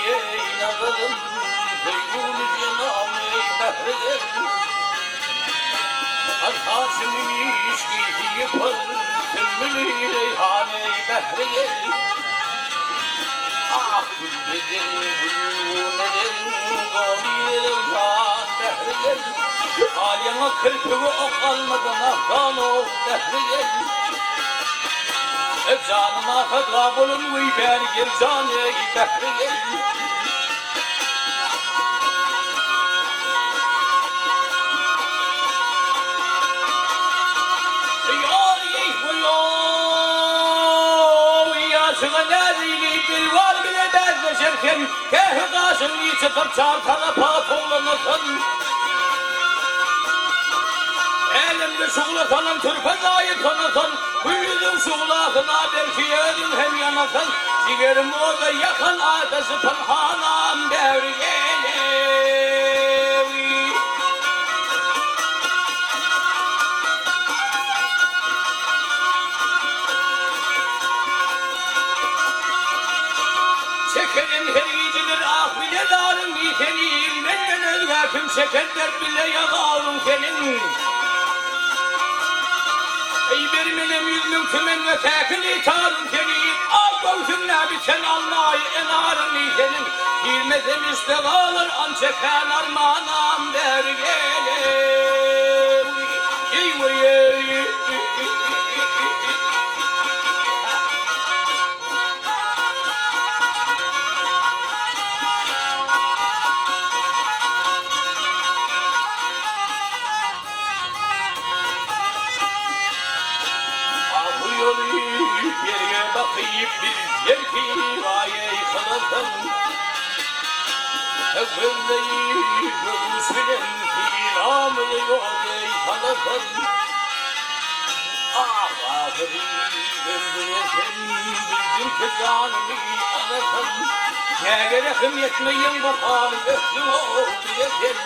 Eý nazarym, söýgüli jenam eý bähri gel. Al-Haşymy işgi ýypyr, sümbüli reýhan eý bähri gel. Ah gül beden, gül neden, dony rewşan bähri gel. Al ýaňak kirpigi ok almadan ahdan ok bähri gel. Janyma sadga bolan weý bäri gel jan eý bähri gel. Ýar eý hoýoý ýaşyňa näzili bilwar bile bäsleşer sen kähi gaşyňy çytyp çar tarapa towlanarsyň. Älemde şugla salan türpe zaýy sanasaň, Gül ýüzüň şuglasyna belki özüň hem ýanasaň, Jigerim oda ýakan ataşy pynhanam bäri gelewi. Çekerin her gijeler ah bile zaryň seniň, Menden özge kim çeker dert bile ýazaryň seniň. Eý bermenem 100.000 tümen we käkili taryň seniň, Ak göwsüňde biten almaýy enaryň seniň, Girmesem işde galar ança kän armanam bäri gelew. Eý weý eý. Ahy ýoly ýerge bakyp biz belki gaýy kylarsyň. Gözleýip göwüs bilen synamyzy ýodeý salarsyň. Ah ahyry öldürersen bildim ki janymy alarsyň. Näge rehim etmeýin bu halyň ösdüň o bilesen.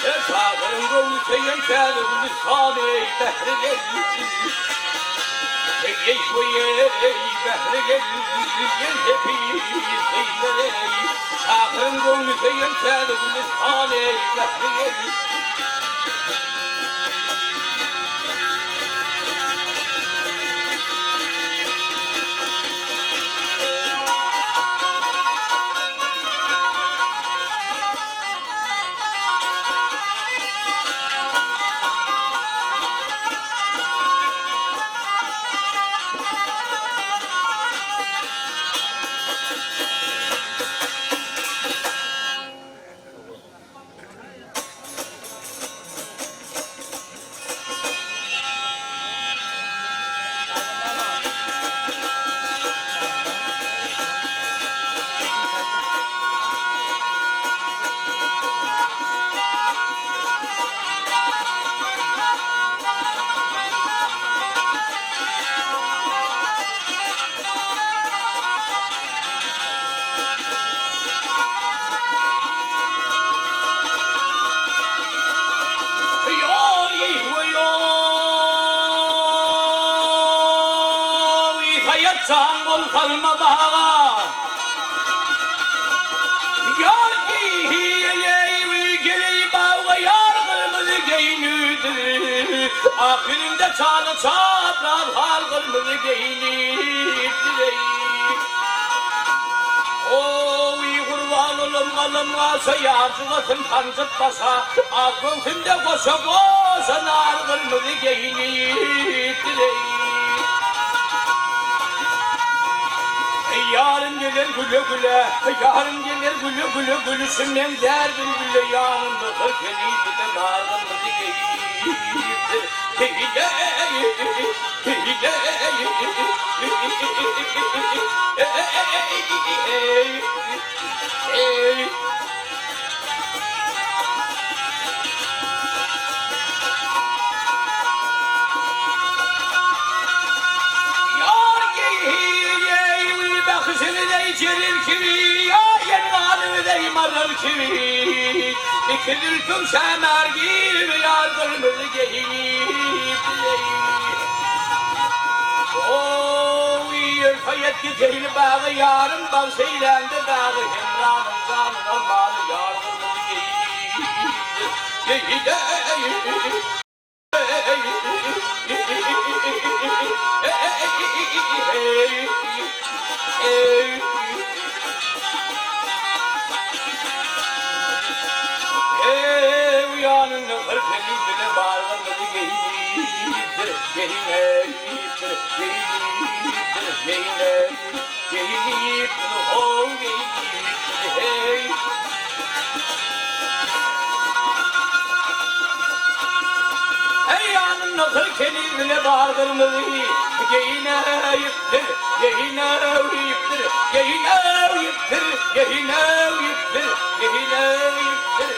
Her şahyryň göwni söýen täze gülistan eý bähri gel. Eý eý eý bähri gel gel hepi sylar eý. Şahyryň göwni söýen täze gülistan eý bähri gel. Saýatjan gol salma baga. Ýar geleý baga ýar gyrmyzy geýnüdi. Ak ýüzünde çana çapraz hal gyrmyzy geýnipdir. Oý gurban olam galam galsa ýarjygasyn sanjyp başa, Ak göwsünde goşa goşa nar gyrmyzy geýnipdir. Ýarym geler güle güle, ýarym geler güle güle gülüşi meňzär bülbüle ýanynda sirkeli bile nar gyrmyzy geýnipdir. Ýar Bakyşyny deý jelil kibi, Ýar gelmanyny deý maral kibi, Iki zülpüň şämär gibi, Ýar gyrmyzy geýip. Oý. toý et giteýli baga Ýarym bagş eýläňde dagy Hemranyň janyn almaly Ýar gyrmyzy geýdi Eý ýanynda gyr kelibine bar gyrmyzy geýinäýipdir, geýinäýipdir, geýinäýipdir, geýinäýipdir, geýinäýipdir, geýinäýipdir, geýinäýipdir.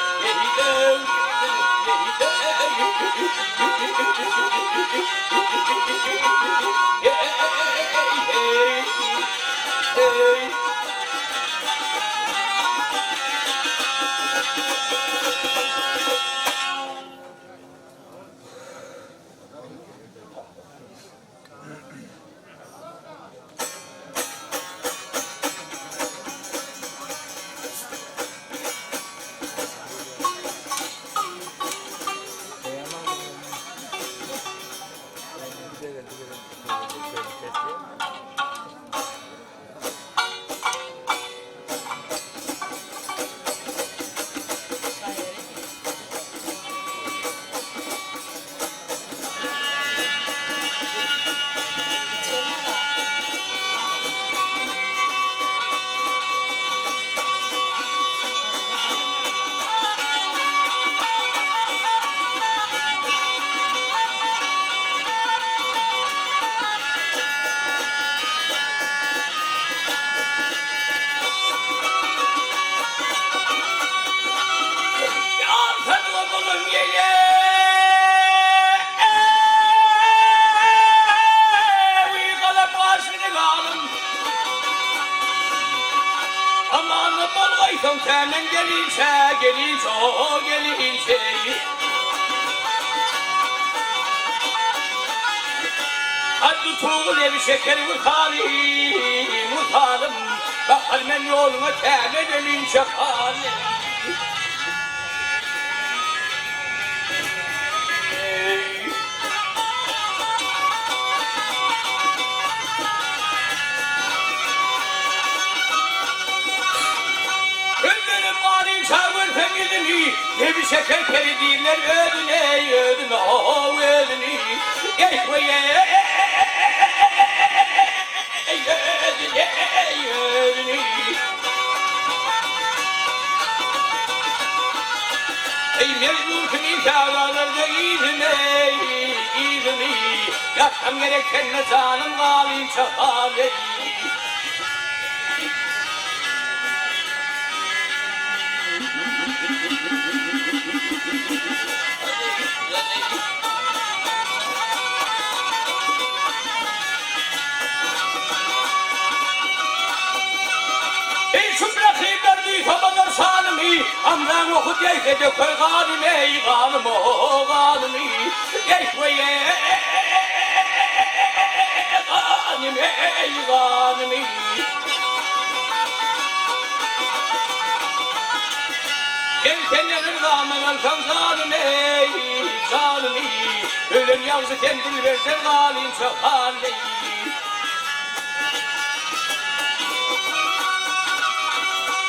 Şeker wysalym, wysalym, Bakar men ýoluňa täme gelinçe haly. Gözlerim galynça görsem ýüzüni, Lebi şeker peri diýrler özüne, Özüne, ho-how özüni. Eý, weý-eý, özüne, özüni. Eý, Mejnun kimin säwlalarda yzymy, yzymy, Ýatsam gerek sende janym galynça hal-eý. Eý, şum rakyplar duýsa bozar şanymy, Amraň oky degse döker ganym, eý, ganym, o, ganymy, Eý, weý-eý, ganym, eý, ganymy. Gel senden yrzaman alsaň janym, eý, janymy, Ölen ýagşy sen dilberden galynça hal, eý.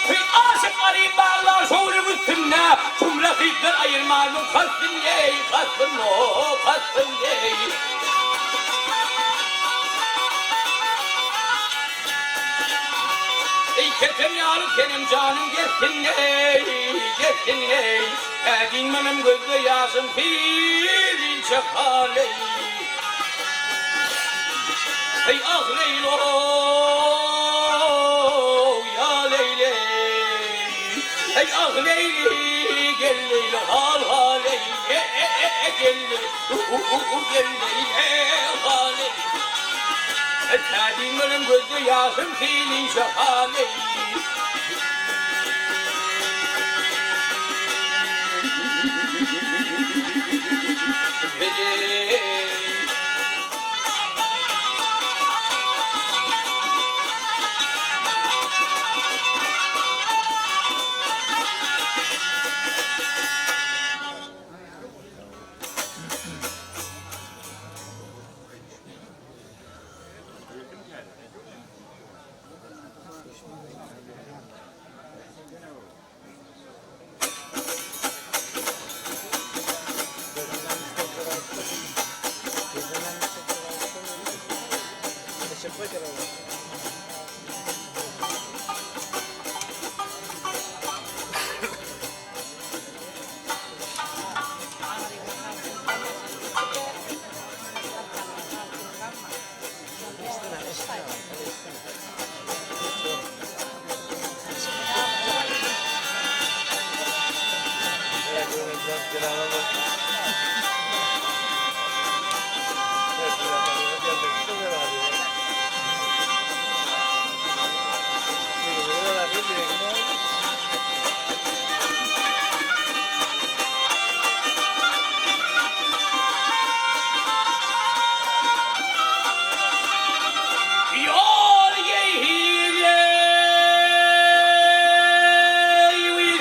Heý, aşyk garyp baglar şowluň üstünde, Şum rakyplar aýyrmanyň kastyn, eý, kastyn, o, kastyn, eý. Eý, kepen ýaly senem janyň gezsin, eý, gezsin, eý, Äginmenem gözde ýaşym silinçe hal, eý. Eý, ah, Leýlo, ýa Leýli, Eý, ah, Leýli, gel Leýli, hal, hal, eý, gel Leýli, gel Leýli, hal, eý. Täziminiň gözde ýaşym silinçe hal, eý. Ýol geýhile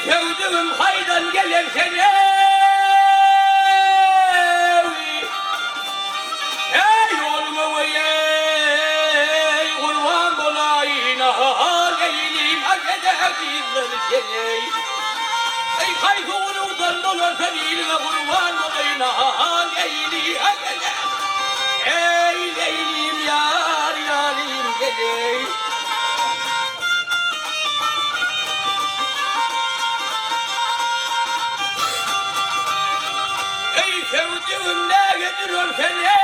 Söwdügim haýdan gelen sen Eý ýoluňa weýeý gurban bolaýyn Leýlim agede gyzlar sen Eý haýsy urugdan bolarsan iliňe gurban bolaýyn Leýli agede Eý Leýlim ýar ýarym geleý. Eý söwdügim näge durar sen eý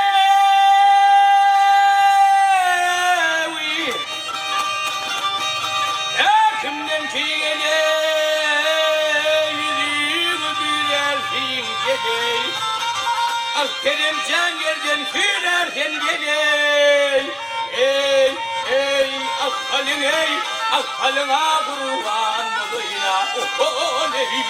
Eý kimden kiýgene ýüzüňi büzärsiň geleý Ah keremjan ýerden süýrär sen geleý Eý eý ah halyň eý ah halyňa gurban bolaýyn-a oh-oh-leý.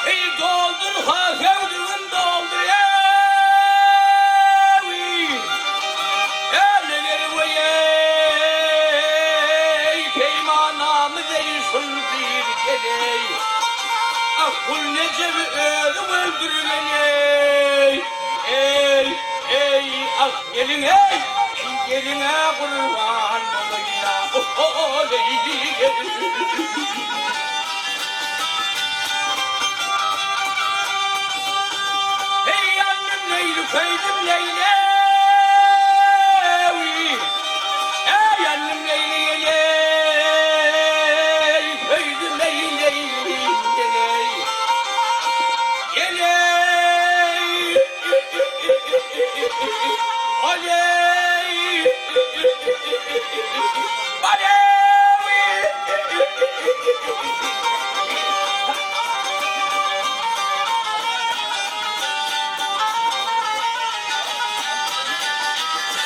Eý doldur ha söwdügim doldur eý Ärleri weý eý peýmanamyz eý şul bir geleý Ah Gulnejemi özüň öldürgen eý eý eý ah gelin eý eý geline gurban bolaýyn-a oh-oh-leý. Eý ýandym Leýli köýdüm Leýlewi Eý ýandym Leýli ýeleý köýdüm eý Leýli ýeleý Ýeleý Oleý Balewi.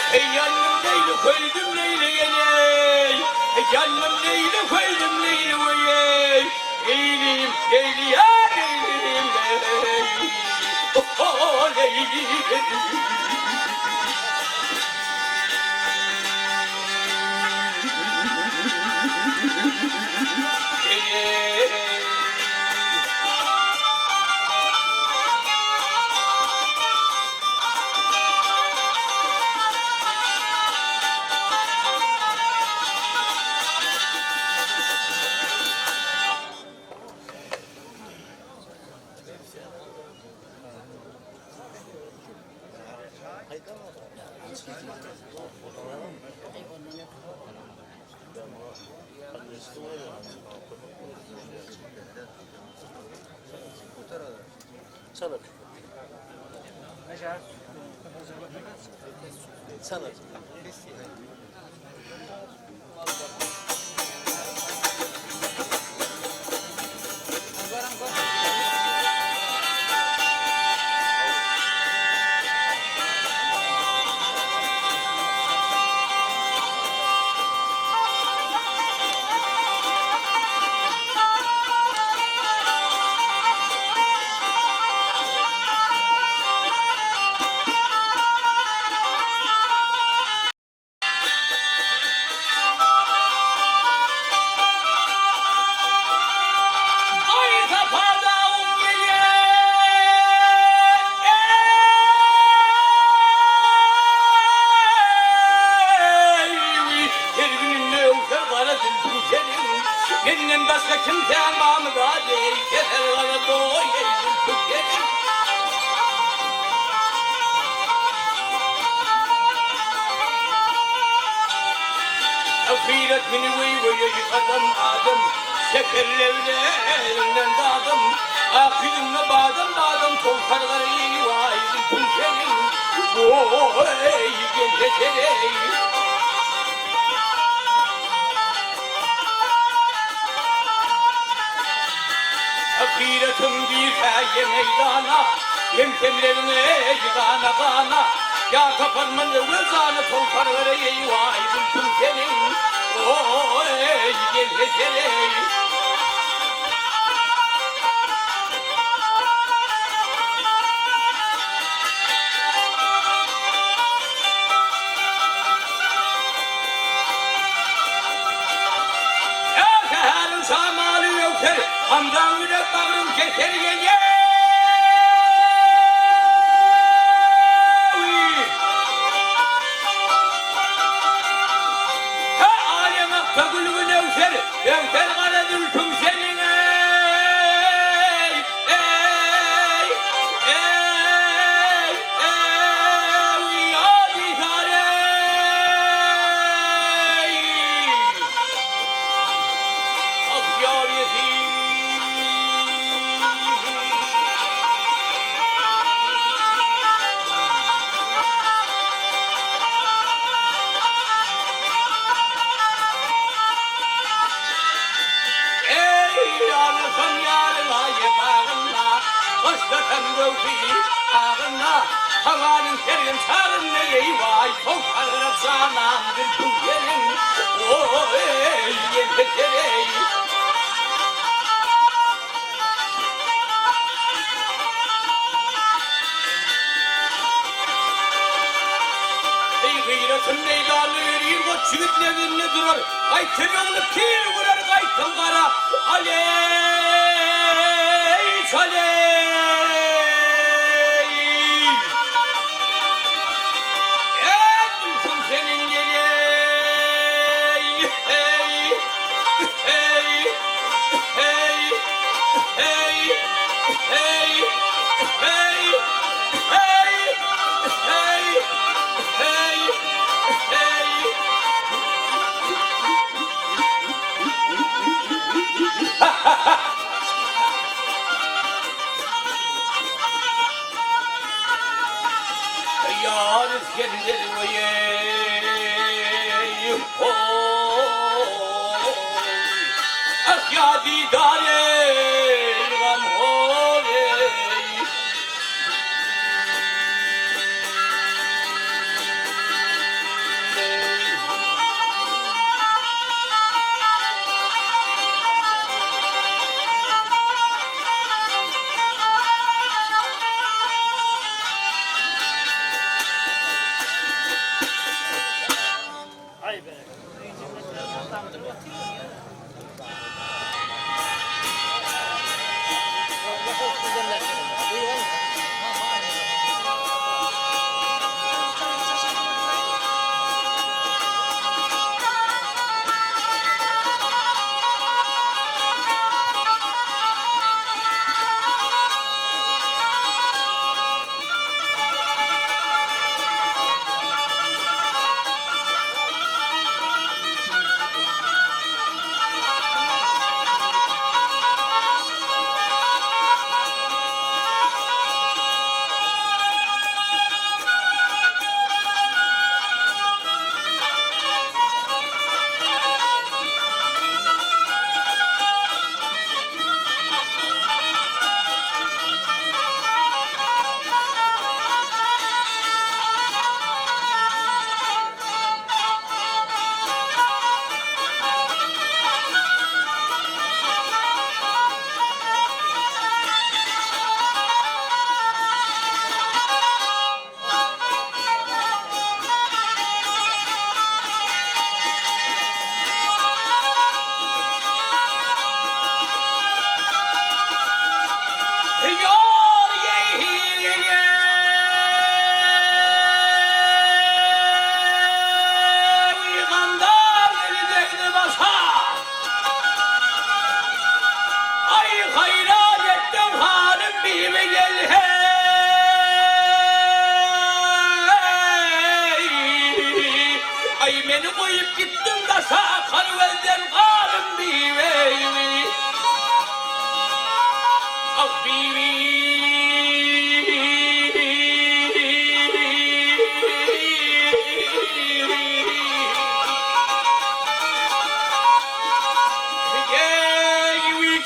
Eý ýandym Leýli köýdüm Leýli geleý Eý ýandym Leýli köýdüm Leýli weýeý Leýlim Leýli ýa Leýlim leý Oh Leýli. Çalar. Çalar. Senden başga kimsäň barmy zat eý, Keser gara doý eý, zülpüň seniň. Ahyret güni weý-weýe ýykadan adam, Şeker lebleriňden dadam, Ak ýüzüňde badam-badam towsar gara eý, waý, zülpüň seniň, Woý, gelneje eý. Ahyretim girsäýe meýdana, Kem-kemlegiňe gana-gana, Ýa taparman öwez jana Towsar bereý, waý, gülküm seniň, Oý, gelneje-eý. Her säheriň şamaly öwser, Hamzaň ýürek bagrym keser gelýär. Her alem aksa gülgün öwser, Öwser gara zülpüň seniň eý, eý, eý, eý, ýadygär eý. Ah ýar ýetim. Eý, alysam ýaryma ýepagynda, Başlasam göwsi agynda, Howanyň sergin çagynda, Eý, waý, towsargyra janam zülpüň seniň, Oý, ýelpesereý. Eý, gyratym meýdanda ýörir goç ýigit lebinde durar, Gaýtam ogly pir gurar, gaýtam gara aleý, çaleý. Eý, gülsün seniň geleý, eý, eý, eý, eý, eý, eý, eý, eý, eý, eý. Ýar Isgender weý ho Ah ýa didar eý gamhor eý.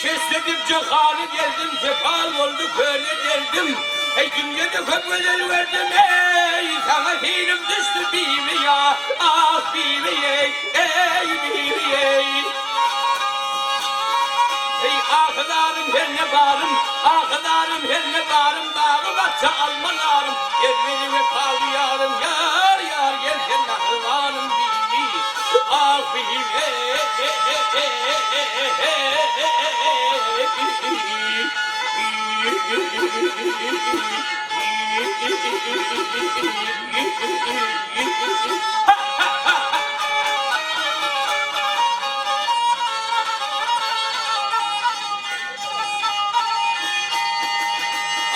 Keşdedip jahany geldim, Sefal boldy köne derdim. Eý, dünýede köp gözel gördüm, eý, Saňa synym düşdi bibi ýa, Ah, bibi eý, eý, bibi eý. Eý, ahy-zarym her ne barym, Ahy-zarym her ne barym, Bagy-bakja alma-narym, Gel meni wepaly ýarym, Ýar, ýar, gel sen mähribanym, bibi, ah, bibi eý.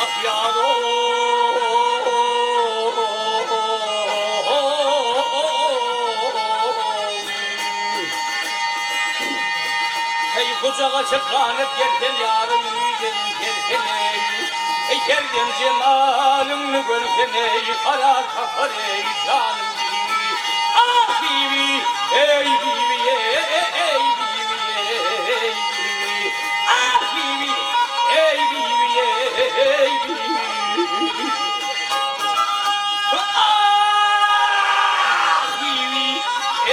Ah ýar-ow! Eý, gujaga çyplanyp gelsen ýaryň ýüzün gelsen eý, Eý, herdem jemalyňny görsem eý, karar tapar eý, janym bibi, Ah, bibi, eý, bibi, eý, bibi, eý, bibi, Ah, bibi, eý, bibi, eý, bibi. Ah, bibi,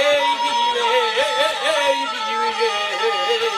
eý, bibi, eý, bibi, eý, bibi.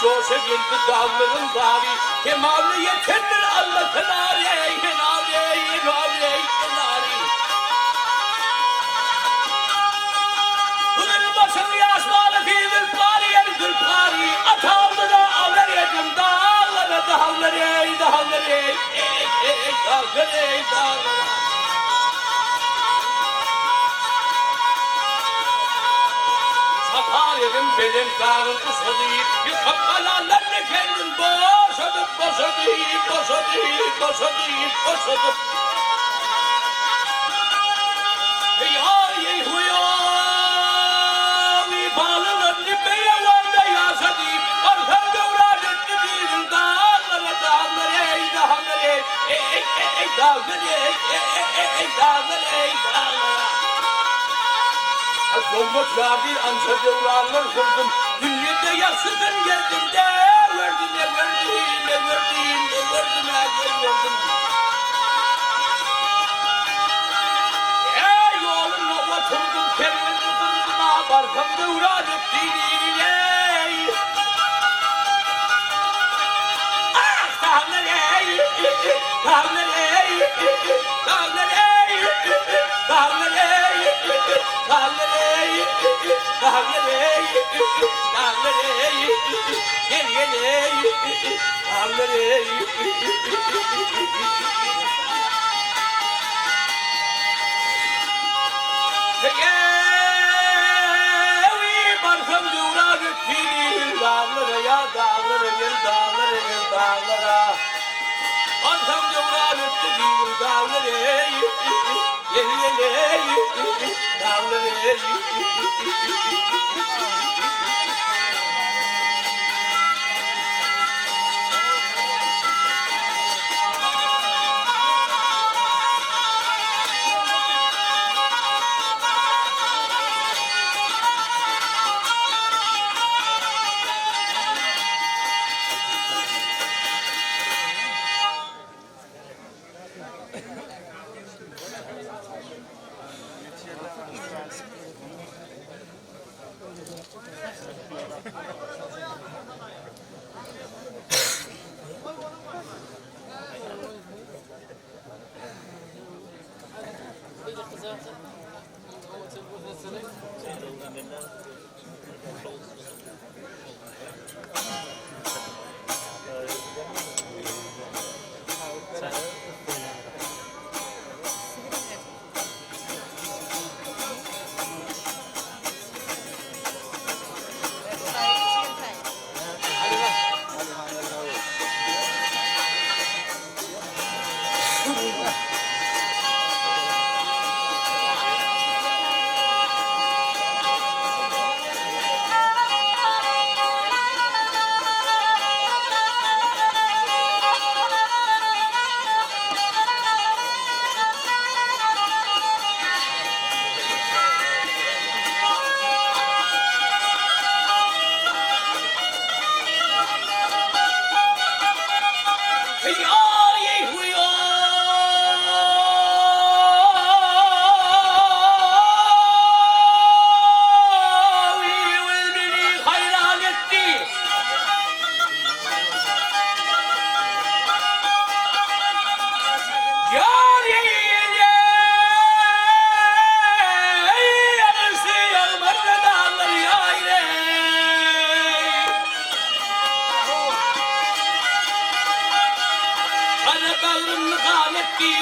Joşa geldi daglaryň dary, Kemalyna ýetendir Alla kenary, eý, kenary, eý, kenary, eý, kenary. Gyzyl başyň ýaş balasy Zülpgary, eý, Zülpgary, At aldy-da alar edim daglara, daglara, eý, daglara, eý, eý, eý, daglara, eý, daglara. Çapar edim belent dagyň usady, Ýykyp galanlarny kendim boşadyp, boşadyp, boşadyp, boşadyp, boşadyp. Eý-aý, eý-huý-aý, balalarny beýewanda ýaşadyp, Barsam döwran etdi biziň daglara, daglar, eý, daglar, eý, eý, eý, daglar, eý, eý, eý, daglar, eý, daglar. Dogma jadyr ança döwranlar sürdüm, Dünýede ýagşysyn geldim de gördüm, e gördüm, e gördüm, e gördüm, e gördüm. Eý, ýolunda oturdym, kerwenini gurdum, a barsam döwran ötdi diýrin, eý. Ah, daglar eý, daglar eý, daglar eý, daglar eý, daglar eý, daglar eý, daglar eý, gel, gel eý. Daglar eý. Eý, barsam döwran ötdi daglara ýa daglara gel daglara gel daglara. Barsam döwran ötdi diýdim daglar eý, gel gel eý, daglar eý. Gara bagrymny gan etdi.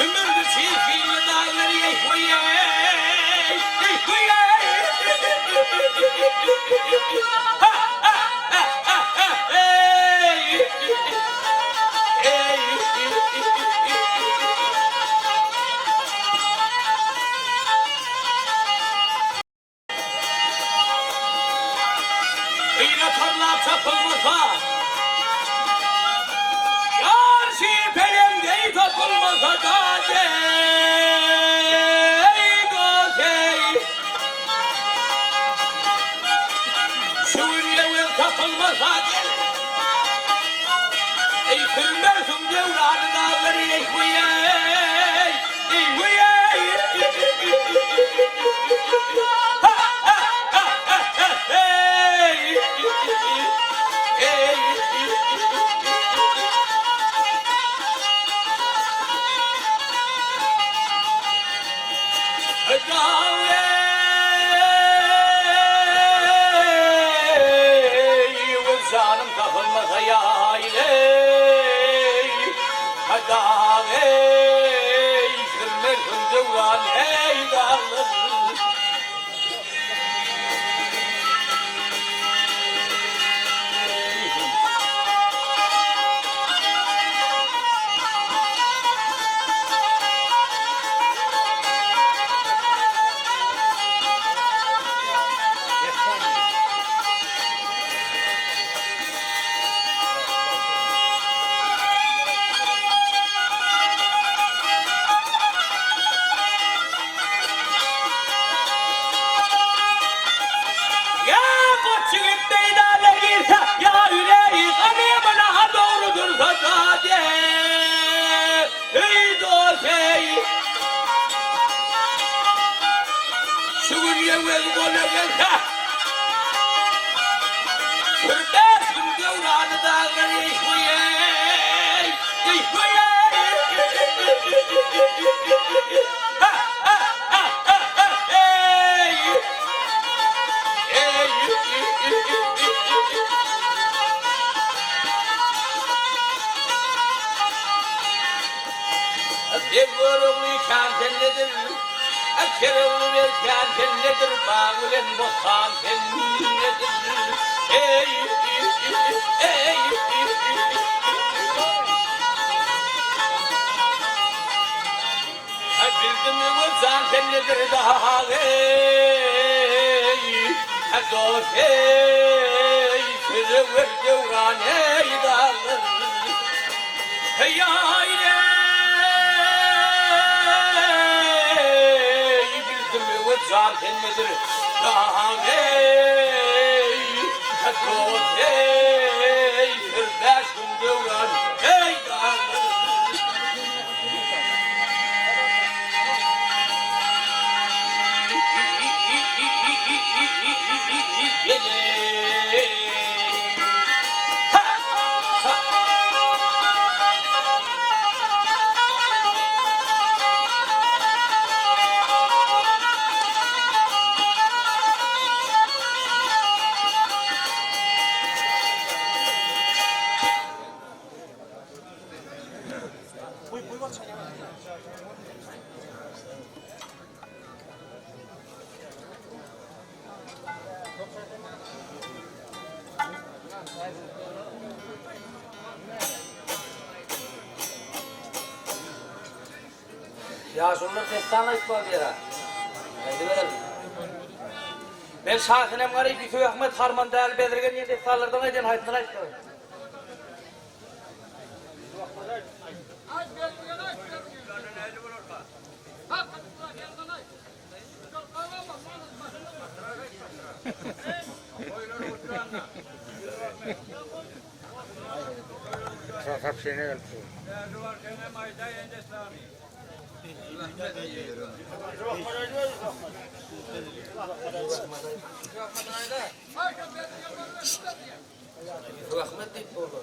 Ümürli çirkinli daglar eý-huý-eý, eý-huý-eý. Ha-ha-ha-ha-ha-heý. Eý. Yna tarlap çapylmasa, Ýarşy peleň deý tapylmasa da-deý, do-deý. Şu gün ýewel tapylmasa gel. Eý, sürmersiň döwrany daglar, eý-huý-eý, eý-huý-eý. Ýa goç ýigit meýdana girse, ýa ýüreği ganymyna dogry dursa zat eý dost eý. Şu gün ýewel gola gelse, bir bäş gün döwrany daglar eý huý eý, eý huý eý. Ha ha ha ha ha eý. Eý. Kerewli berkän sen nedir, Bag bilen bossan sen nedir? Eý, eý, Bildim Öwez jan sen nedir dag eý, Dost eý, Sözöwer döwran eý daglar. Heý-aý eý, Bildim Öwez jan sen nedir dag eý, Dost eý, Syrdaş gün döwran eý daglar. Ýaşulular dessan aýtmaly diýer-ä. Aýdybereli. Men Şasenem Garyp, Ýüsüp Ahmet, Harman Däli Bezirgen diýen dessanlardan aýdýan, haýsysyny aýtmaly? Rahmet diýip boldy.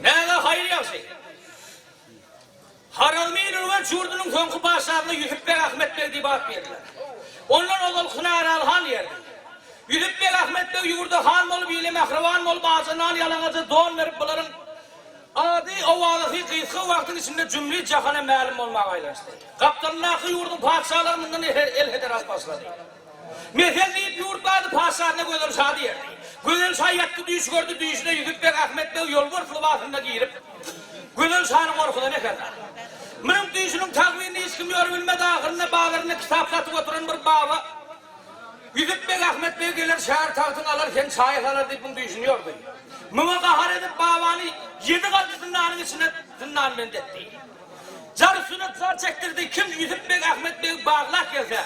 Näge haýyr ýagşy. Harazmin Ürgenç ýurdunyň soňky patyşasyna Ýusup beg Ahmet beg diýip at berdiler. Ondan ozal Hynaraly han diýerdi. Ýusup beg Ahmet beg ýurda han bolup, ile mähriban bolup, aja nan, ýalaňaja don berip, bularyň Ady, owazasy gysga wagtyň içinde jümli jahana mälim bolmaga aýlanyşdy. Gapdalyndaky ýurduň patyşalary mundan elheder alyp başlady. Mesel diýip ýurt bardy, patyşasyna Gözel şa diýerdi. Gözel şa ýatdy düýş gördi, düýşüne Ýusup beg Ahmet beg ýolbars lybasynda girip, Gözel şany gorkuzan eken-dä. Munuň düýşüniň tagbyryny hiç kim ýorubilmedi, ahyrynda bazarynda kitap satyp oturan bir baba, Ýüzüp beg Ahmet beg geler şäher tagtyňy alar seni çaýa salar diýip muň düýşüni ýordy. Muňa gahar edip babany ýedi gatly zyndanyň içine zyndanbent etdi. Jar üstüne jar çekdirdi kim Ýüzüp beg Ahmet begi baglap gelse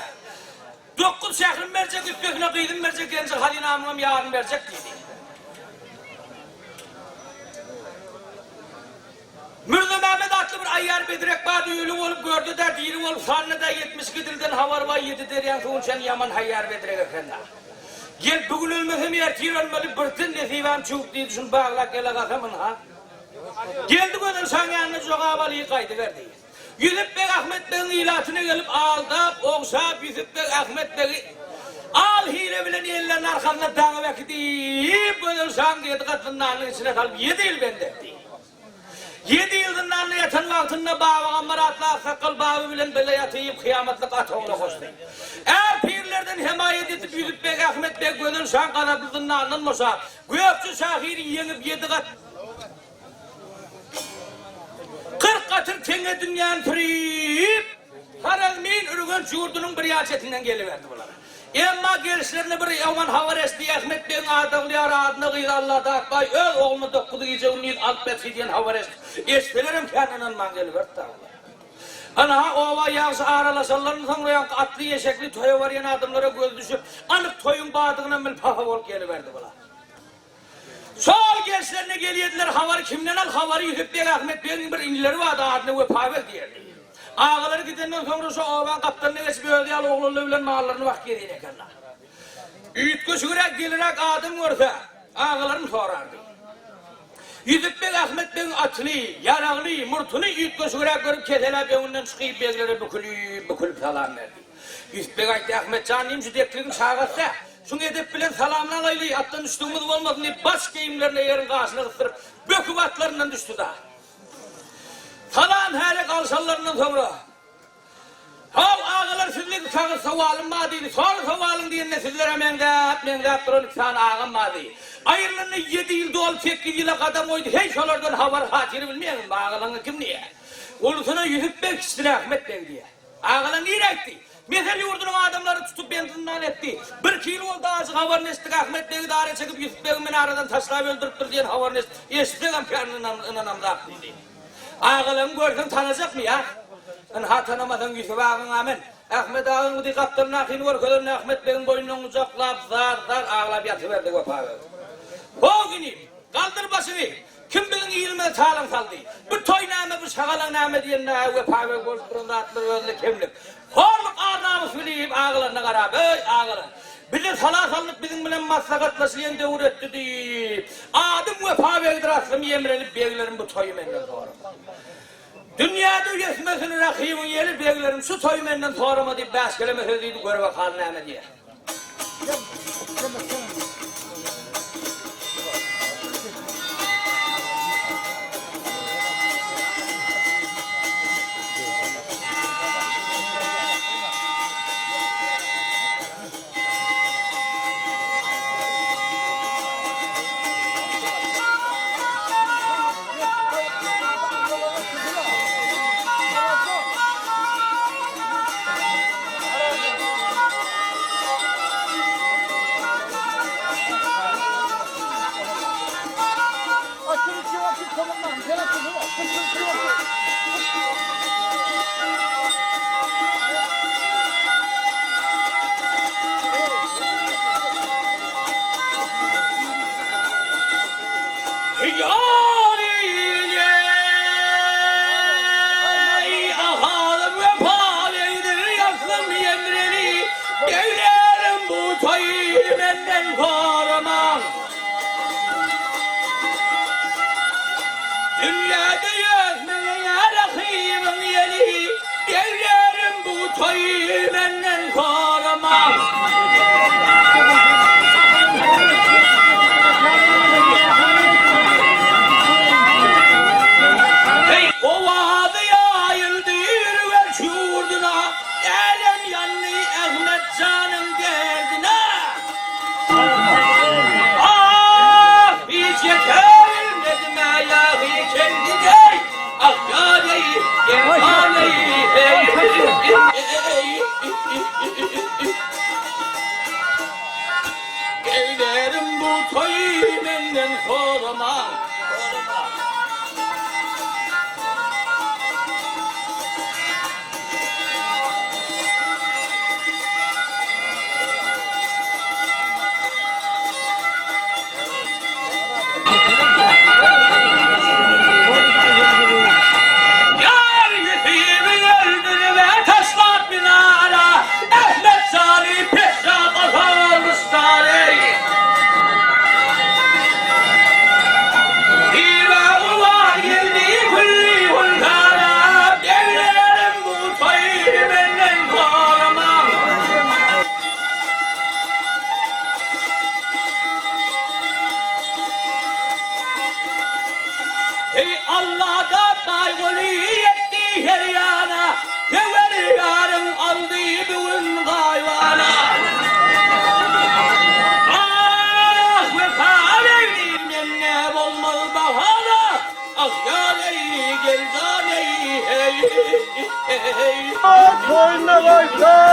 dokuz şährim berjek üstesine gyzym berjek genji hazynamyňam ýaryny berjek diýdi. Mürze Mehmet atly bir aýýar bedrek bardy, öli bolup görde-dä, diri bolup sandy-da, 72 dilden habary bar, ýedi derýaň suwuny içen ýaman haýýar bedrek eken-dä. Gel, bu gün ölmesem, ertir ölmeli, birden nesibäm çüwüp diýdi, şuny baglap gele galsam, ynha. Geldi Gözel şaň ýanyna jogap alyp gaýdyberdi. Ýüsüp beg Ahmet begiň ilatyna gelip aldap, ogşap Ýüsüp beg Ahmet begi al hile bilen ellerini arkasyna daňyp äkidip, Gözel şaň ýedi gat zyndanyň içine salyp ýedi ýyl bendi etdi. Ýedi ýyl zyndanda ýatan wagtynda Babagammar atly aksakgal baby bilen bile ýatyp, kyýamatlyk at ogla goşdy. Är pirlerden hemaýat edip Ýüsüp beg Ahmet beg Gözel şaň gazaply zyndandan boşap, Gökje şahyry ýeňip ýedi gat 40 gatyr teňňe dünýäni sürüp, Horezmin Ürgenç ýurdunyň bir ýan çetinden geliberdi bular. Emma gelişlerinde bir ýaman habar eşitdi, Ahmet begiň adagly ýary adyna gyzy Alladat baý öz ogluny dokuz gije-gündiz alyp berdi diýen habar eşitdi. Eşitselerem kän ynanman geliberdi dagylar. Ynha, oba ýagşy aralaşanlaryndan soňra ýaňky atly-eşekli toýa barýan adamlara gözi düşüp, anyk toýuň bardygynam bilip hapa bolup geliberdi bular. Şol gelişlerine gelýärdiler, habary kimden al, habary Ýüsüp beg Ahmet begiň bir inileri bardy, adyna Wepabeg diýerdi. Agalary gidenden soňra şo obaň gapdalyna geçip özi ýaly oglanlar bilen mallaryny bakyp gezýän ekenler. Üýtgeşigräk, deliräk adam görse, agalaryny sorardy. Ýüsüp beg Ahmet begiň atyny, ýaragyny, murtuny üýtgeşigräk görüp keseläp öňünden çykyp beglere bükülip-bükülip salam berdi. Ýüsüp beg aýtdy, Ahmet jan diýdim, şu dekligiň çagasy-da. Şuň edep bilen salamyny alaýly, atdan düşdügimiz bolmasyn diýip, baş geýimlerini eýeriň gaşyna gysdyryp, böküp atlaryndan düşdi-de. Salam-hälek alşanlaryndan soňra, Haw, agalar sizde iki agyz sowalym bar diýdi. Sor sowalyň diýende sizlere meňzäp, meňzäp duran iki sany agam bar diýdi. Aýrylanyna ýedi ýyl dolup sekiz ýyla gadam goýdy, heý şolardan habar-hatyr bilmeýäňizmi, agalaňyz kim diýýär. Ulusyna Ýusup beg, kiçisine Ahmet beg diýýär. Agalaň nirä gitdi? Mesel ýurdunyň adamlary tutup bendi-zyndan etdi. Birki ýyl boldy ajy habaryny eşitdik, Ahmet begi dara çekip Ýusup begi minaradan taşlap öldüripdir diýen habaryny eşitsegem kän ynanamzak diýdi. Agalaňy görseň tanajakmy ýa? Ynha tanamasaň Ýusup agaň-a men. Ahmet agaň bu diý gapdalyndakyny görkezende Ahmet begiň boýnundan gujaklap zar-zar aglap ýatyberdi Wepa beg. How inim, galdyr başyňy! Kim biziň ilimize talaň saldy? Bu toý näme, bu şagalaň näme diýende Wepa beg bolup duran zatlar özüne kemlik. Horluk ar-namys bilip agalaryna garap, Eý, agalar! Bize sala salnyp biziň bilen maslahatlaşylýan döwür ötdi diýip, adym Wepa begdir aslym ýemrelip beglerim bu toýy menden sorama. Dünýäde ýesmesin rakybyň ýeli beglerim şu toýy menden sorama diýip bäşkeleme söz diýdi gör bakaly näme diýer. Dünýäde ýözmeýär rahybyň ýeli, Beglerim bu toýy menden soramaň. Heý, owazy ýaýyldy Ürgenç ýurduna, Älem ýandy Ahmet janyň derdine. Ah, hiç ýetebilmedim-ä ýagy kendi-deý, Ah, ýa-leý, gel-ha-leý, heý-heý. Beglerim bu toýy menden soramaň, soramaň. Ýar ýüzümi öldürme taşlap minara, Ahmet jany peşşap azalmyşlar eý. Diýme guwan geldi külli hunkara, Beglerim bu toýy menden soramaň. Eý Allada gaýgyly ýetdi her ýana, Söwer ýaryň aldy bu gün gaýybana. Ah, wepa begli mende bolmaz bahana, Ah, ýar eý, gel jan eý, heý, heý. Toýuna gaýtsan!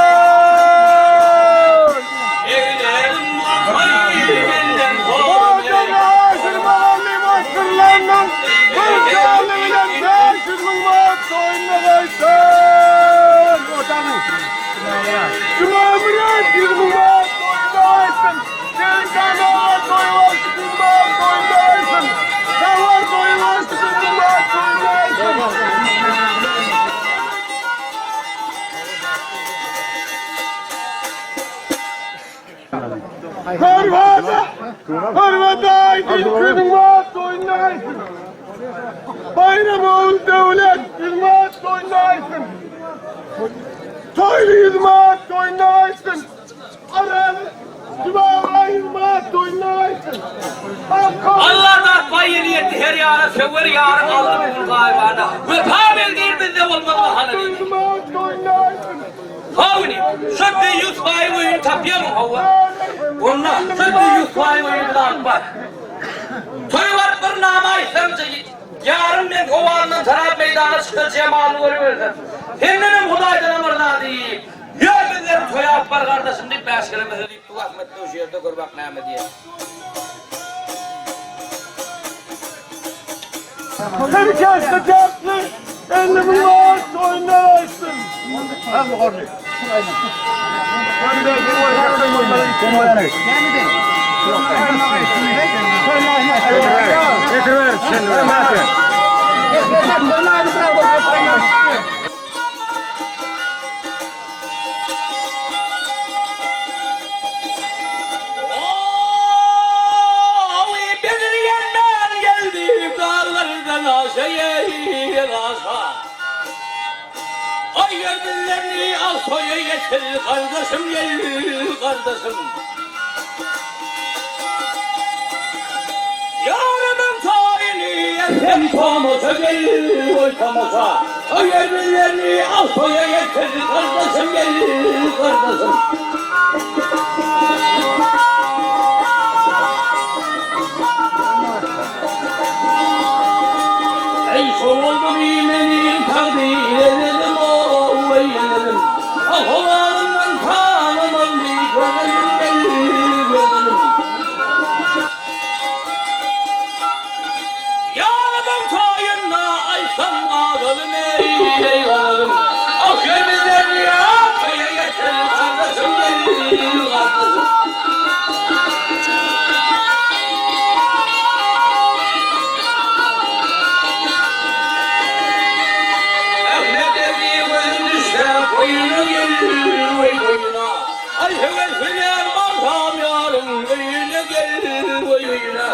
Beglerim bolmaý menden hor Ojagy aşyrmaly basgyrlaryndan bir jany bilen 500 müň manat toýuna gaýtsan! Otanyň. Jumamyrat 100 müň manat toýuna gaýtsyn! Gelin aga toýy bolsun 100 manat toýuna gaýtsyn! Sawar toýy bolsun 100 müň manat toýuna gaýtsyn! Hörwada! Hörwada aýdyn günüň bar toýunda aýsyn. Baýram ogul döwlet ýüz bar toýunda aýsyn. Toýly ýüz bar toýunda aýsyn. Aral. Allah datma ýeli ýetdi her ýana söwer ýaryň aldy bu gün gaýybana. Wepa beldir bizde bolmaz bahana diýdi. Hawa inim, şo Deýýus baýyň öýüni tapýarmyň hawa? Onda şo Deýýus baýyň öýüni biz alyp bar. Toýa baryp bir nama aýtsaňça ýaryn men howandan tarap meýdana çyksa jemalyny görüberseň. Sendenem Hudaýdanam bir zady diýip, ýör bizleri toýa alyp bar gardaşym diýip bäşgelemese diýip bu Ahmet şu ýerde gör bak näme diýýär. Seni kesti kesti, 50 bin var, toyundan açtın. Hem ornu. Oy belirgenler geldi dağlardan aşağıya aşağı. Ay gönüllerini al soya getir kardeşim gel kardeşim. Yarımın tayini yersen tomuza gel oy tomuza. Ay gönüllerini al soya getir kardeşim gel kardeşim. Ey soruldum imenim takdir edelim o eyledim. Ahvalından tanımam bir gönlüm belli gönlüm. Yardım tayınla aysam ağalım ey ey ağalım. Ah gönüllerini yapmaya getir kardeşim gel kardeşim. Ahmet Ebi düşse koyuna gel oy koyuna. Ay hevesine barsam yarın öyle gel oy öyle.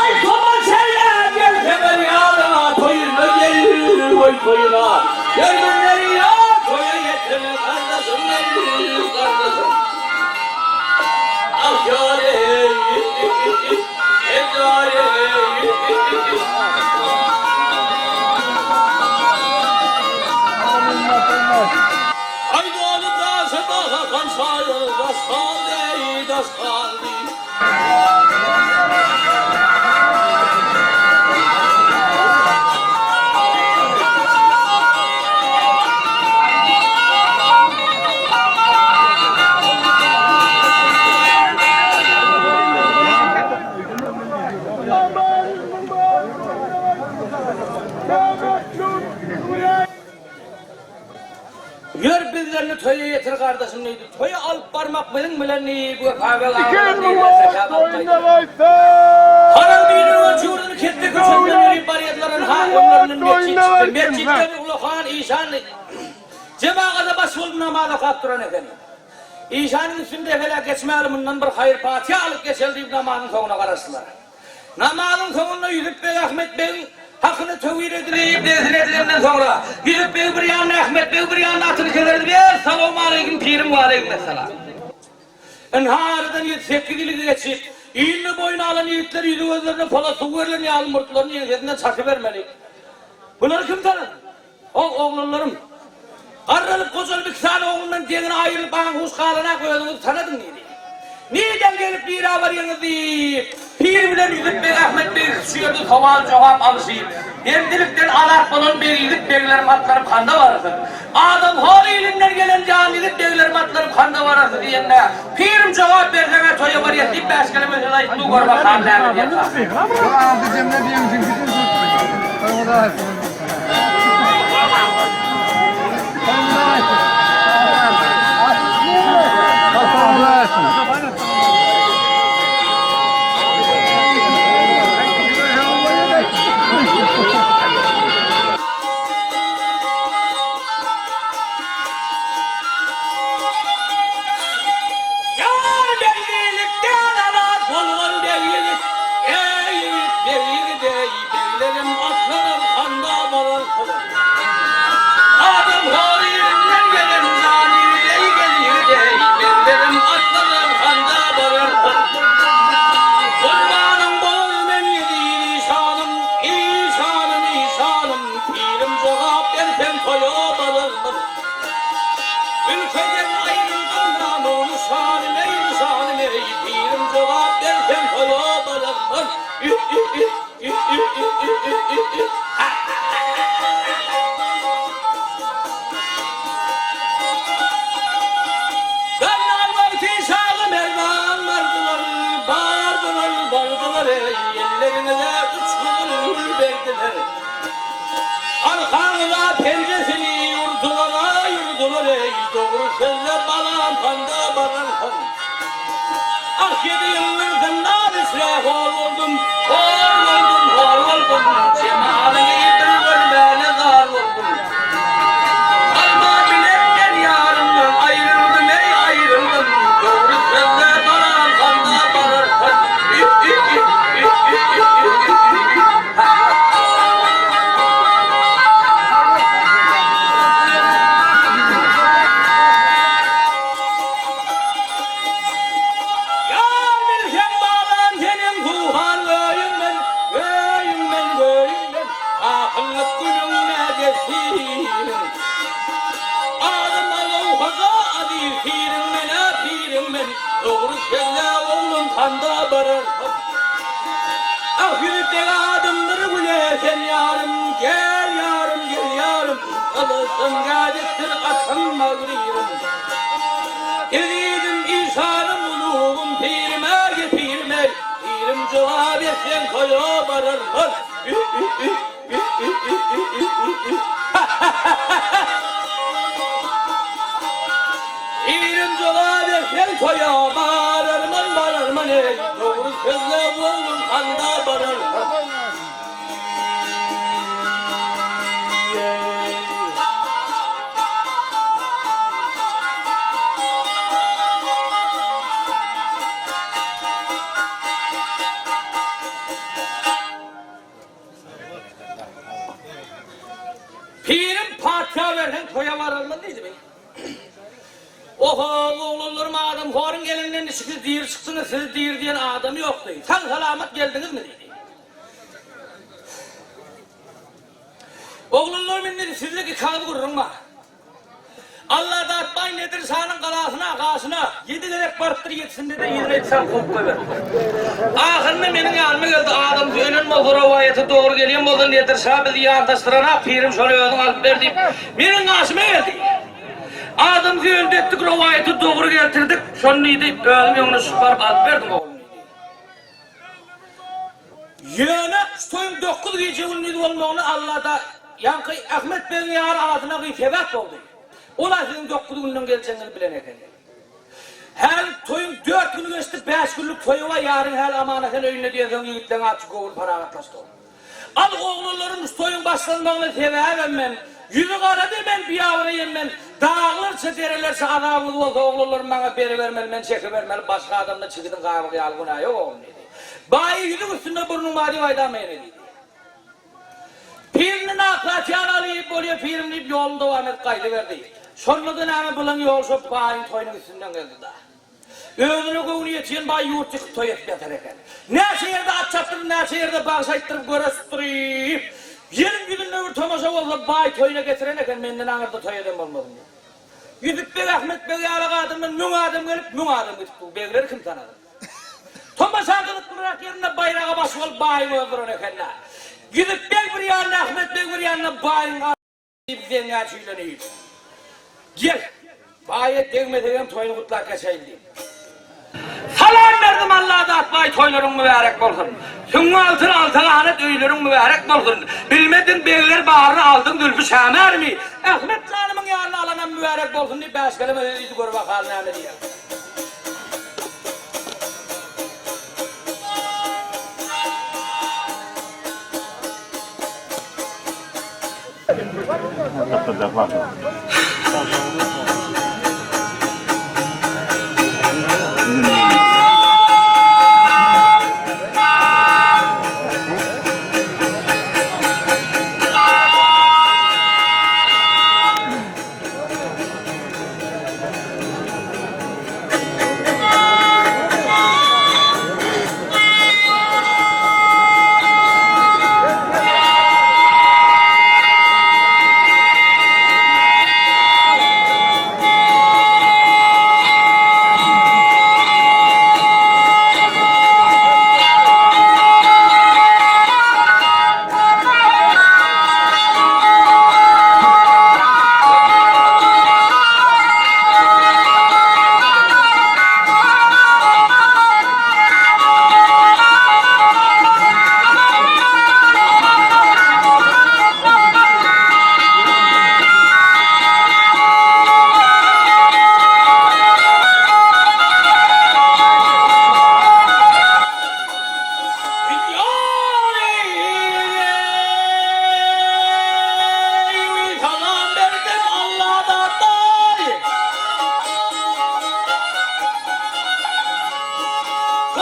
Ay topa selle gel hemen yarına toyuna gel oy toyuna. Gel günleri ya toya getir kardeşim gel kardeşim. Ah yâre ey Ay dolu daşı daha kan sayılır das kaldı ey das kaldı. Ýör bizlerini toýa ýetir gardaşym diýdi. Toýa alyp barmak biziň bilen diýip Wepa beg 200 müň manat toýunda gaýtsyn. Haram biriniň ölçüwrini ketde köçeden ýörüp barýardylar. Ha öňlerinden metjit çykdy. Metjitden ulakan işan jemagata baş bolup namaz okap duran eken. Işanyň üstünde hälä geçmäli mundan bir haýyr-patyha alyp geçeli diýip namazyň soňuna garaşdylar. Namazyň soňunda Ýüzüp beg Ahmet begiň hakyna töwir edilip, nezir edilenden soňra, Ýüzüp beg bir ýanda, Ahmet beg bir ýanda atyny keserdi, Essalawmaleýkim, pirim, waleýkimessalam. Ynha aradan ýedi-sekiz ýyl geçip, ilini boýuna alan ýigitler ýüzi-gözlerine polat suw berlen ýaly murtlaryny ýeňsesinden çakybermeli. Bulary kim tanady? O oglanlarym. Garralyp gojalyp iki sany oglundan deňine aýrylyp aň-huş galanak özüňizi tanadyň diýdi. Nireden gelip nirä barýaňyz diýip, pir bilen Ýüzüp beg Ahmet beg şu ýerde sowal-jogap alyşyp, bendilikden azat bolan beg ýigit beglerim atlanyp handa barasyn. Adam hor ilinden gelen jan ýigit beglerim atlanyp handa barasy diýende, pirim jogap berseň-ä toýa barýas diýip bäşkeleme söz aýtdy, gör bakalym näme diýerka. Ýar bendilikden azat bolgan beg ýigit, Eý ýigit, beg ýigit eý, Beglerim atlanar handa. Garran wagty şaga merdan bardylar, bardylar, bardylar eý, Ellerine-de üç gyzyl gül berdiler. Arkaňyza penjesini urdular-aý, urdular eý, Dogry sözle balam handa bararsyň. Ah ýedi ýyldyr zyndan içre hor boldum, hor boldum, hor boldum, Jemalyňy bir görmäne zar boldum. Alma bilen men ýarymdan aýryldym eý, aýryldym, Dogry sözle balam handa bararsyň. Ýar bilseň balam seniň suhan göýüň men, göýüň men, göýüň men, Ahyllyk günüň nädesiň. Adym Alow hoja aziz piriň men-ä piriň men, Dogry sözle oglum handa bararsyň. Ah ýüzükdeg adymdyr güle sen ýarym, Gel ýarym, gel ýarym, Gylyjym gädikdir atyň magryrym. Ezizim işanym ulugym pirim-ä gepirim-eý, Pirim jogap etseň toýa bararman. Pirim jogap etseň toýa bararman, bararman-eý, Dogry sözle oglum handa bararman. Pirim patyşa berseň toýa bararmyz diýdimi? Oho, oglanlarym adamhoryň elinden içki diri çykdyňyz, sizi diri diýen adam ýokdy. Sag-salamat geldiňizmi diýdi. Oglanlarym indi sizlik ikazy gürrüň bar. Alladat baý Nedir şanyň galasyna, gaşyna, ýedi gezek barypdyr, ýedisinde-de yzyna ýetişen kowup goýberipdir. Ahyrynda meniň ýanyma geldi, adamsy ölen bolsa, rowaýaty dogry gelýän bolsa Nedir şa bizi ýantaşdyran-a, pirim şony özüň alyp ber diýip, meniň gaşyma geldi. Adamsy öldi etdik, rowaýaty dogry geltirdik, şony diýdi, özüm öňüne düşüp baryp alyp berdim oglum diýdi. Ýöne şu toýuň dokuz gije-gündiz bolmagyna Alla-da ýaňky Ahmet begiň ýary adyna gyz sebäp boldy. Ol-a siziň dokuz günden geljegiňizi bilen ekeni. Häli toýuň dört güni geçdi, bäş günlük toýy bar, ýaryň häli aman-esen öýünde diýensoň ýigitleň açy göwün parahatlaşdy. Al oglanlarym şu toýuň başlanmagyna sebäbem men, ýüzi gara demen biabraýam men, daglarça derelerçe azabyňyz bolsa oglanlarym maňa beribermeli men çekibermeli başga adamda çigidiň gabygy ýaly günä ýok oglum diýdi. Baýy ýüzüň üstünde burnuň bar diýip aýdama ýene diýdi. Pirini naplaçýan alyp bolýa pirim diýip ýoluny dowam edip gaýdyberdi. Şonda-da näme bulaň ýoly şo baýyň toýunyň üstünden geldi-da. Özüne göwni ýetýän baý ýurt ýykyp toý edip ýatar eken. Näçe ýerde at çapdyryp, näçe ýerde bagşy aýtdyryp göreşdirip, ýeriň ýüzünde bir tomaşa bolsa baý toýuna getiren eken, menden aňyrda toý eden bolmasyn diýip. Ýusup beg, Ahmet beg ýaly adamdan müň adam gelip, müň adam gidip dur. Begleri kim tanasyn? Tomaşa gyzyklyrak ýerinde baýraga baş bolup baýyň özi duran eken-dä. Ýusup beg bir ýanda, Ahmet beg bir ýanda baýyň Diýip zeňňä çüýlenip, Gel, baýa degmesegem toýuny gutlap geçeýin diýip. Salam berdim Alladat baý toýlaryň mübärek bolsun. Süňňi altyn alty ganat öýleriň mübärek bolsun. Bilmediň begler baryny aldyň zülpi şämermi? Ahmet janymyň ýanyna alanam mübärek bolsun diýip bäş keleme söz diýdi gör bakaly näme diýer.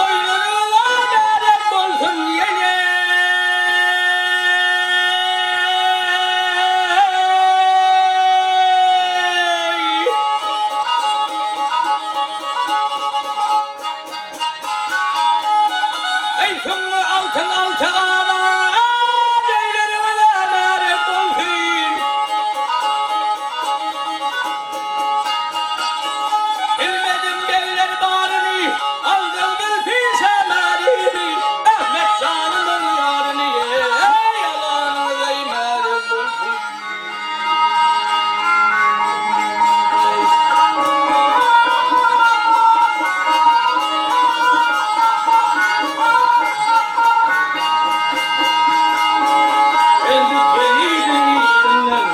Toýlaryňyza bärek bolsun ýene. Eý süňňi altyn alty gala, Öýleriňize bärek bolsun. Bilmedim begler baryny, Aldyň zülpi şemalyny, Ahmet janymyň ýaryny, Eý, alanyňyz eý märek bolsun. Geldik gelidiň ilinden,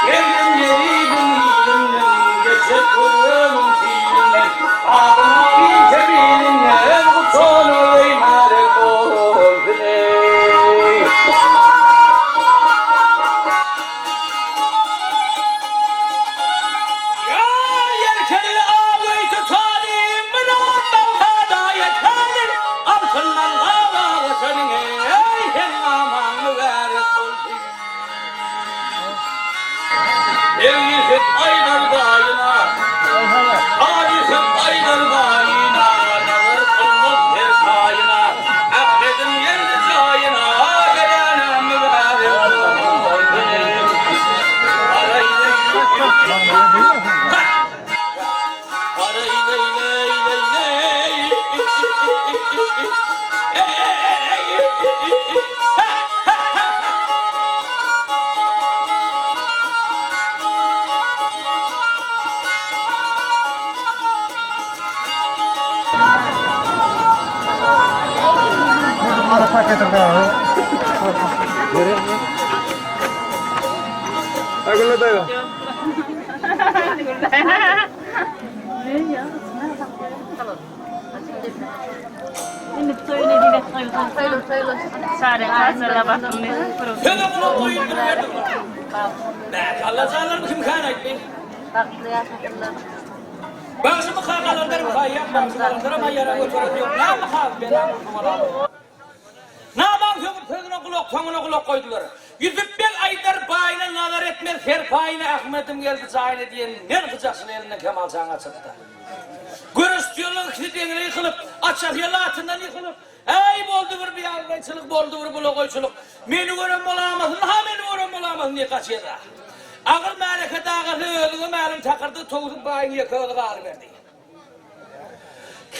Geldim gelidiň ilinden, Geçjek göreniň pilinden, Adyna inçe bilinden, Gutanyň eý märek bolsun eý. Ýar ýelkenli awy tutalyň, Myrat Bagdada ýetäliň, Altyndan gaba göçeliň, Eý, heňňamaň mübärek bolsun. Eglişip aýdar baýyna, Alyşyp aýdar baýyna, Nazar kylmaz her taýyna, Ahmediň geldi jaýyna, Gelenem mübärek bolsun. Aýgül daýza. Söze gulak goýup durberdim. Allajanlar bu kimkan aýtdy? Bagtly ýaşasynlar. Bagşymy kakalandyr kaýýak bagşy galandyram aýara göteren ýok. Näme hal belam bolsun Namaň sögüp sözüne gulak soňuna gulak goýdular. Ýusup beg aýdar baýyna nazar etmez serpaýyna Ahmedim geldi jaýyna diýen men gyjakçyny elinden Kemal jan gaçyrtdy. Göreşdiler ikisi deňine ýykylyp, açahyýaly atyndan ýykylyp, Äý boldy bir biabraýçylyk, boldy bir bulagoýçylyk. Meni gören bolamasyn, ha meni gören bolamasyn diýip gaçýar-da. Agyr märeke dagasy özüňe mälim takyrdy towsup baýyň ýeke özi galyberdi.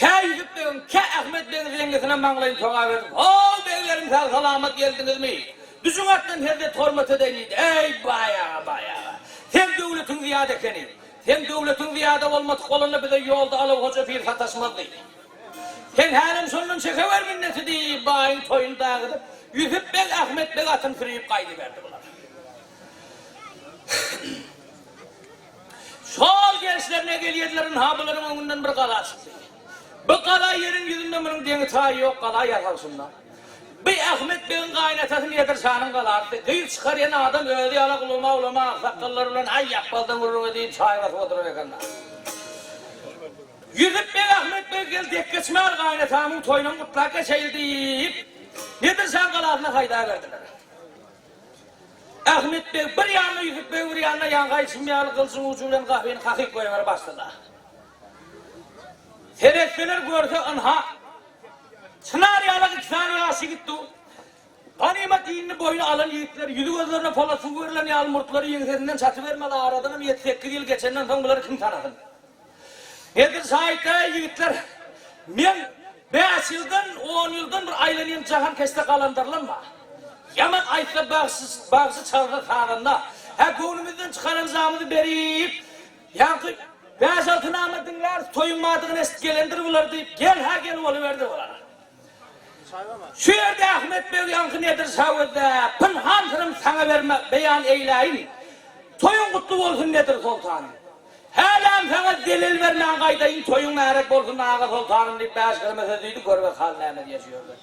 Kä Ýusup begiň, kä Ahmet begiň zeňňisine maňlaýyny togaberdi. How, beglerim sag-salamat geldiňizmi? Düşüň atdan hezzet-hormat edeýin diýdi. Äý, baý aga, baý aga. Seň döwletiň zyýada ekeni. Seň döwletiň zyýada bolmadyk bolanda bize ýolda Alaw hoja pir sataşmazdy. Sen hälem şondan çekewer minneti diýip, baýyň toýuny dagydyp, Ýusup beg, Ahmet beg atyny sürüp gaýdyberdi bular. Şol gelişlerine gelýärdiler, ynha bularyň öňünden bir gala çykdy. Bu gala ýeriň ýüzünde munuň deňi-taýy ýok gala ýasalşynda. Bi Ahmet begiň gaýynatasy Nedir şanyň galasy. Gyz çykarýan adam özi ýala ulama-ulama aksakgallar bilen aý ýapbazdan gürrüň edip çaý basyp oturar eken-dä. Ýusup beg Ahmet beg gel dek geçmän gaýynatamyň toýunam gutlap geçeýli diýip, Nedir şaň galasyna haýdaberdiler. Ahmet beg bir ýanda, Ýusup beg bir ýanda ýaňky aýdyşym ýaly gylyjyň ujy bilen gapyny kakyp goýber başdylar. Seretseler görse ynha, çynar ýalak iki sany ýaş ýigit dur. Ganymat dinini boýuna alan ýigitler ýüzi-gözlerine polat suw berlen ýaly murtlary ýeňsesinden çatybermeli aradanam ýedi-sekiz ýyl geçenden soň bulary kim tanasyn. Nedir şaýyt äý ýigitler, men bäş ýyldan, on ýyldan bir aýlanýan jahankeşde galandarlam bar. Ýaman aýtsa bagşy, bagşy çalsa sazanda. Hä göwnümizden çykaran jamyzy berip, ýaňky bäş-alty nama diňläris, toýuň bardygyny eşidip gelendir bular diýip, gel-hä gel boluberdi bular. Şu ýerde Ahmet beg ýaňky Nedir şa gözde, Pynhan syrym saňa berme, beýan eýläýin. Toýuň gutly bolsun Nedir soltanym. Hälem saňa zelel bermän gaýdaýyn, toýuň märek bolsun aga soltanym diýip bäşgirime söz diýdi, görbe hal näme diýer şu ýerde.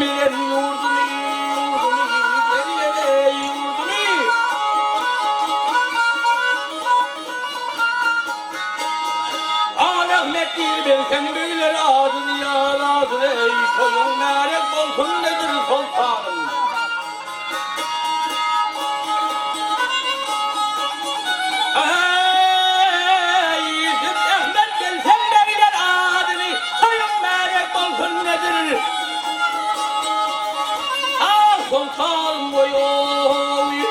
bilen ýurdumy, ýurdumy, gel-gel eý, ýurdumy. Han Ahmet diýr bilseň begler adyny ýaz adyny eý, toýuň märek bolsun nedir soltanym. Eý, Ýüsüp Ahmet bilseň begler adyny, toýuň märek bolsun nedir. Ah, soltanym goý-oý.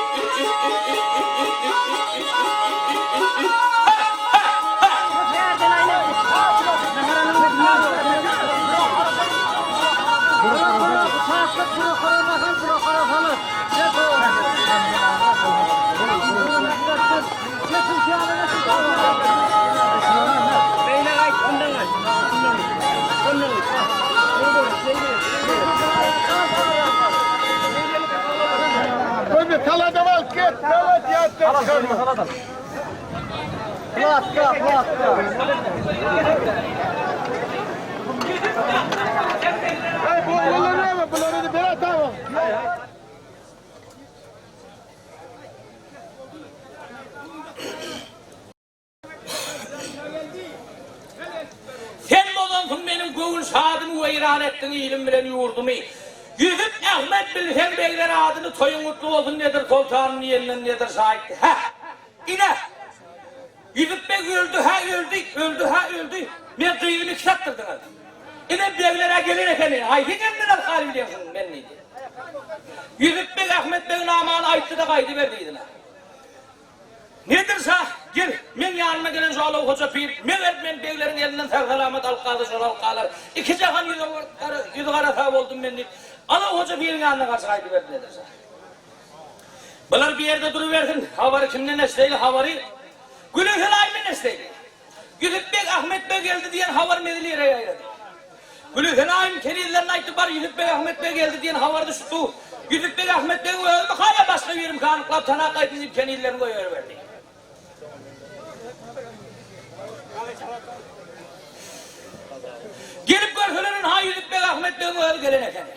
Hadi talada bak git talat ýatdan çykarma. Platka platka. Hey bu oğlanlar ne Bunları da bir atalım. Sen bozansyň meniň göwün şadymy Weýran etdiň ilim bilen ýurdumy. Ýüzüp Ahmet bilseň begler adyny Toýuň gutly bolsun Nedir soltanym diýenden Nedir şa aýtdy, Hä! Ine! Ýüzüp beg öldi hä öldi, öldi hä öldi. Men gyzymy iki satdyrdyňyz. Ine begler-ä gelen ekeni, haýsy gelenden alkaly bilýänsiň men diýdi. Ýüzüp beg Ahmet beg namany aýtdy-da gaýdyberdi yzyna. Nedir şa, gel, meň ýanyma gelen şu Alaw hoja pir, meger men begleriň elinden sag-salamat alyp galsa şol alyp galar. Iki jahan ýüzi gara sag boldum men diýip, Alaw hoja piriň ýanyna garşy gaýdyberdi Nedir şa. Bular bir ýerde durubersin, habary kimden eşdeýli, habary Gülesel aýyndan eşdeýli. Ýüsüp beg Ahmet beg geldi diýen habar mezil ýere ýaýrady. Gülesen aýym kenizlerine aýtdy, bar Ýüsüp beg Ahmet beg geldi diýen habar düşüp dur. Ýüsüp beg Ahmet begiň özümi ýa başga birimika anyklap tanap gaýtyn diýip kenizlerini goýberiberdi. Gelip görseler ynha Ýüsüp beg Ahmet begiň özi gelen ekeni.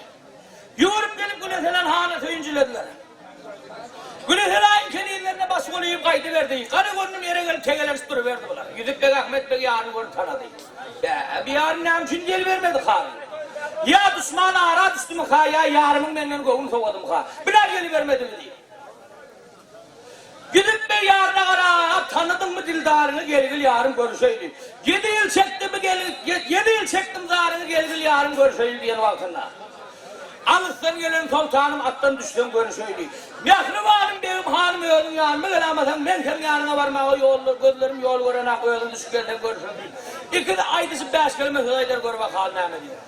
Ýüwürip gelip Güleselen hana söýünjilediler. Güleselaýyň kenizlerine baş golyp gaýdyberdi. Gara görnüm ýere gelip tegelenişip duruberdi bular. Ýüzüp beg Ahmet beg ýaryny görüp tanady. Bä, bi ýarym näme üçin gelibermedi han? Ýa duşman ara düşdümi-ha, ýa ýarymyň menden göwni sowadymyka? Bile gelibermedimi diýip. Ýüzüp beg ýaryna garap, Tanadyňmy dildaryňy, gelgil ýarym görüşeýli. Ýedi ýyl çekdimi gel, ýedi ýyl çekdim zaryňy, gelgil ýarym görüşeýli diýen wagtynda. Alysdan gelen soltanym atdan düşseň görüşeýli. Mähribanym begim hanym özüň ýanyma gelamasaň men seň ýanyňa barmaga ýol gözlerim ýol görenak özüň düşüp gelseň görüşeýli diýip. Ikisi aýdyşyp bäş keleme söz aýdar gör bakaly näme diýer.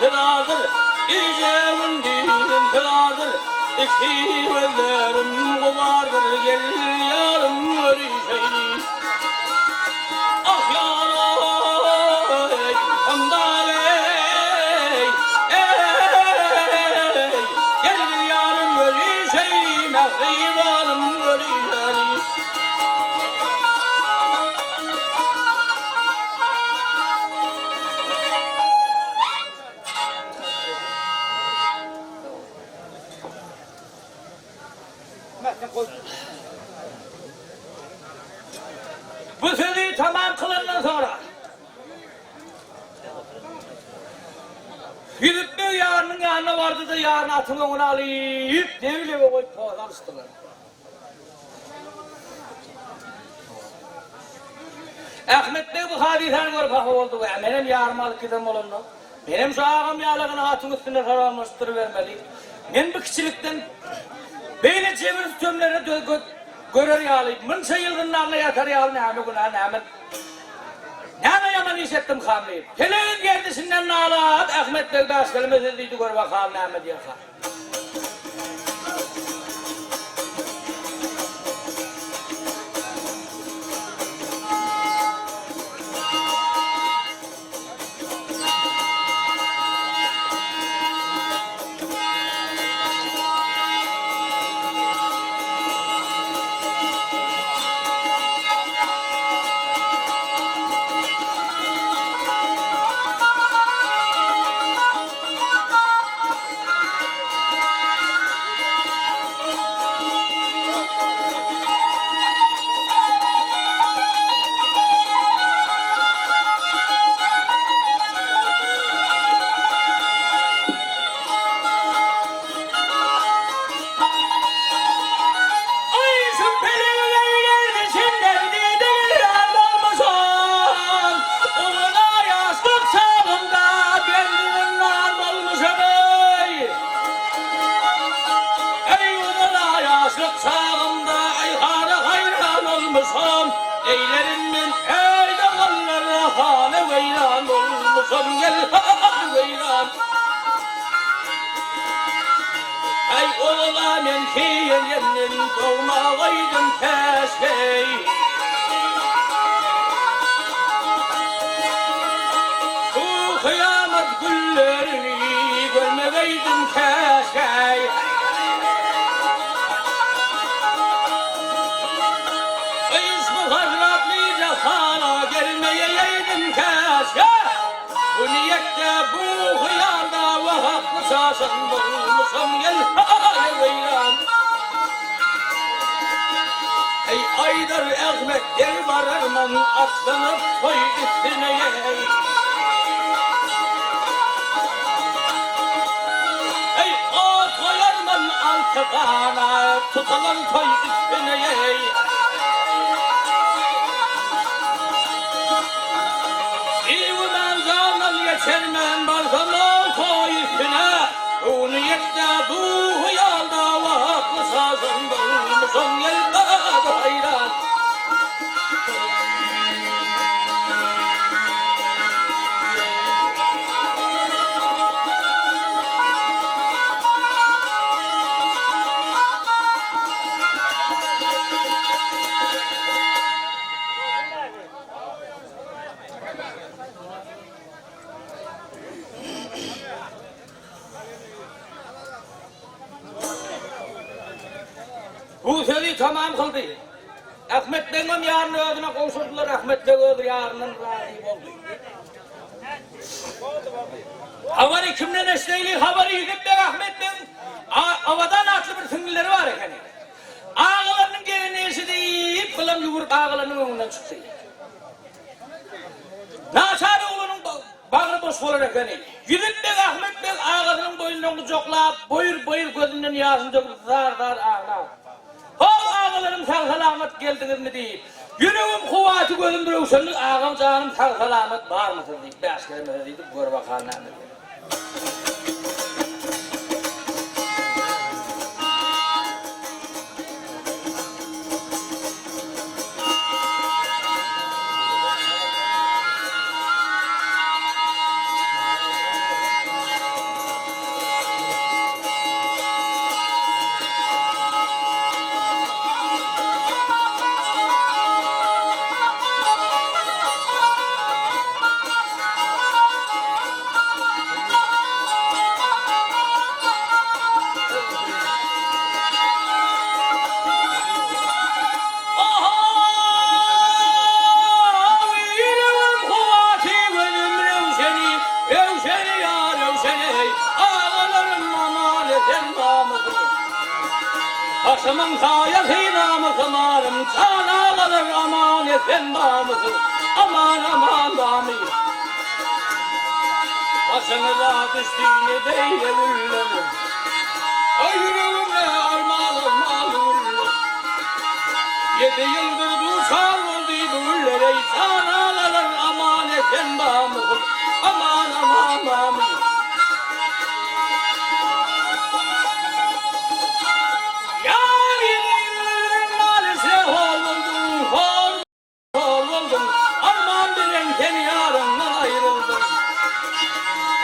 intizardyr, Gije gündiz intizardyr, Iki gözlerim gubardyr, Gel ýarym görüşeýli. Ah ýar-eý, yndaly-eý, eý, Gel bir ýarym görüşeýli, Mähribanym görüşeli. Bu sözi tamam kylandan soňra, Ýüzüp beg ýarynyň ýanyna bardy-da, ýaryny atyň öňüne alyp, debi-lebe goýup posa alyşdylar. Ahmet beg bu hadysany görüp hapa boldy we menem ýarymy alyp giden bolanda, menem şu agam ýalagyny atyň üstünde saramlaşyp durubermeli. Men bu kiçilikden beýle jebir-sütemlere döz görer ýaly, munça ýyl zyndanda ýatar ýaly näme günä, näme näme ýaman iş etdimkam diýip, pelegiň gerdişinden nalap Ahmet beg bäş keleme söz diýdi, gör bakalym näme diýerka. Aý şu pelegiň gerdişinden diýdigiýän bolmuşam. Oňa ýaşlyk çagymda berdi-zyndan bolmuşam eý. Eý oňa ýaşlyk çagymda aýhana haýran bolmuşam. Eýlerim men eý doganlara hana weýran bolmuşam gel hana weýran. Aý ola men keýeňemden dogmagaýdym käşgeý. Bu kyýamat günlerini görmegeýdim käşgeý. Yşky hasratly jahana gelmeýeýdim käşgä. Bu niýetde, bu hyýalda wahakly çaşan bolmuşam gel haý weýran. Eý aýdar Ahmet gel bararman atlanyp toý üstüne ýeý. Eý at goýarman alty gana tutulan toý üstüne ýeý. Iwmän jandan geçermen barsam ol toý üstüne, Göwnüýetde bu hyýalda wahakly sazan bolmuşam gelmedi haýran. Bu sözi tamam kyldy. Ahmet begiňem ýaryny özüne gowşurdylar, Ahmet beg öz ýaryndan razy boldy. Habary kimden eşdeýli, habary Ýüzüp beg Ahmet begiň Abadan atly bir siňlileri bar ekeni. Agalarynyň gelenini eşidip, bulam ýüwürip agalarynyň öňünden çykdy. Naçar oglanyň bagry boş bolar ekeni. Ýüzüp beg Ahmet beg agasynyň boýnundan gujaklap, boýur-boýur gözünden ýaşyny döküp zar-zar aglap, How, agalarym sag-salamat geldiňizmi diýip, ýüregim kuwwaty gözüm röwşenlik agam janym sag-salamat barmysyz diýip, bäş keleme söz diýdi, gör bakalym näme diýer. Başymyň saýasy namysym arym Jan agalar aman esen bamysyz Aman aman bamy Başyňyza düşdi ne beýle günler Aý ýüregimde arman arman güller Ýedi ýyldyz duçar boldy bu günler Eý jan agalar aman esen bamysyz Aman aman bamy. Ýar ýediň malyşa hor bolduň, hor, hor bolduň, Arman bilen sen ýaryňdan aýryldyň.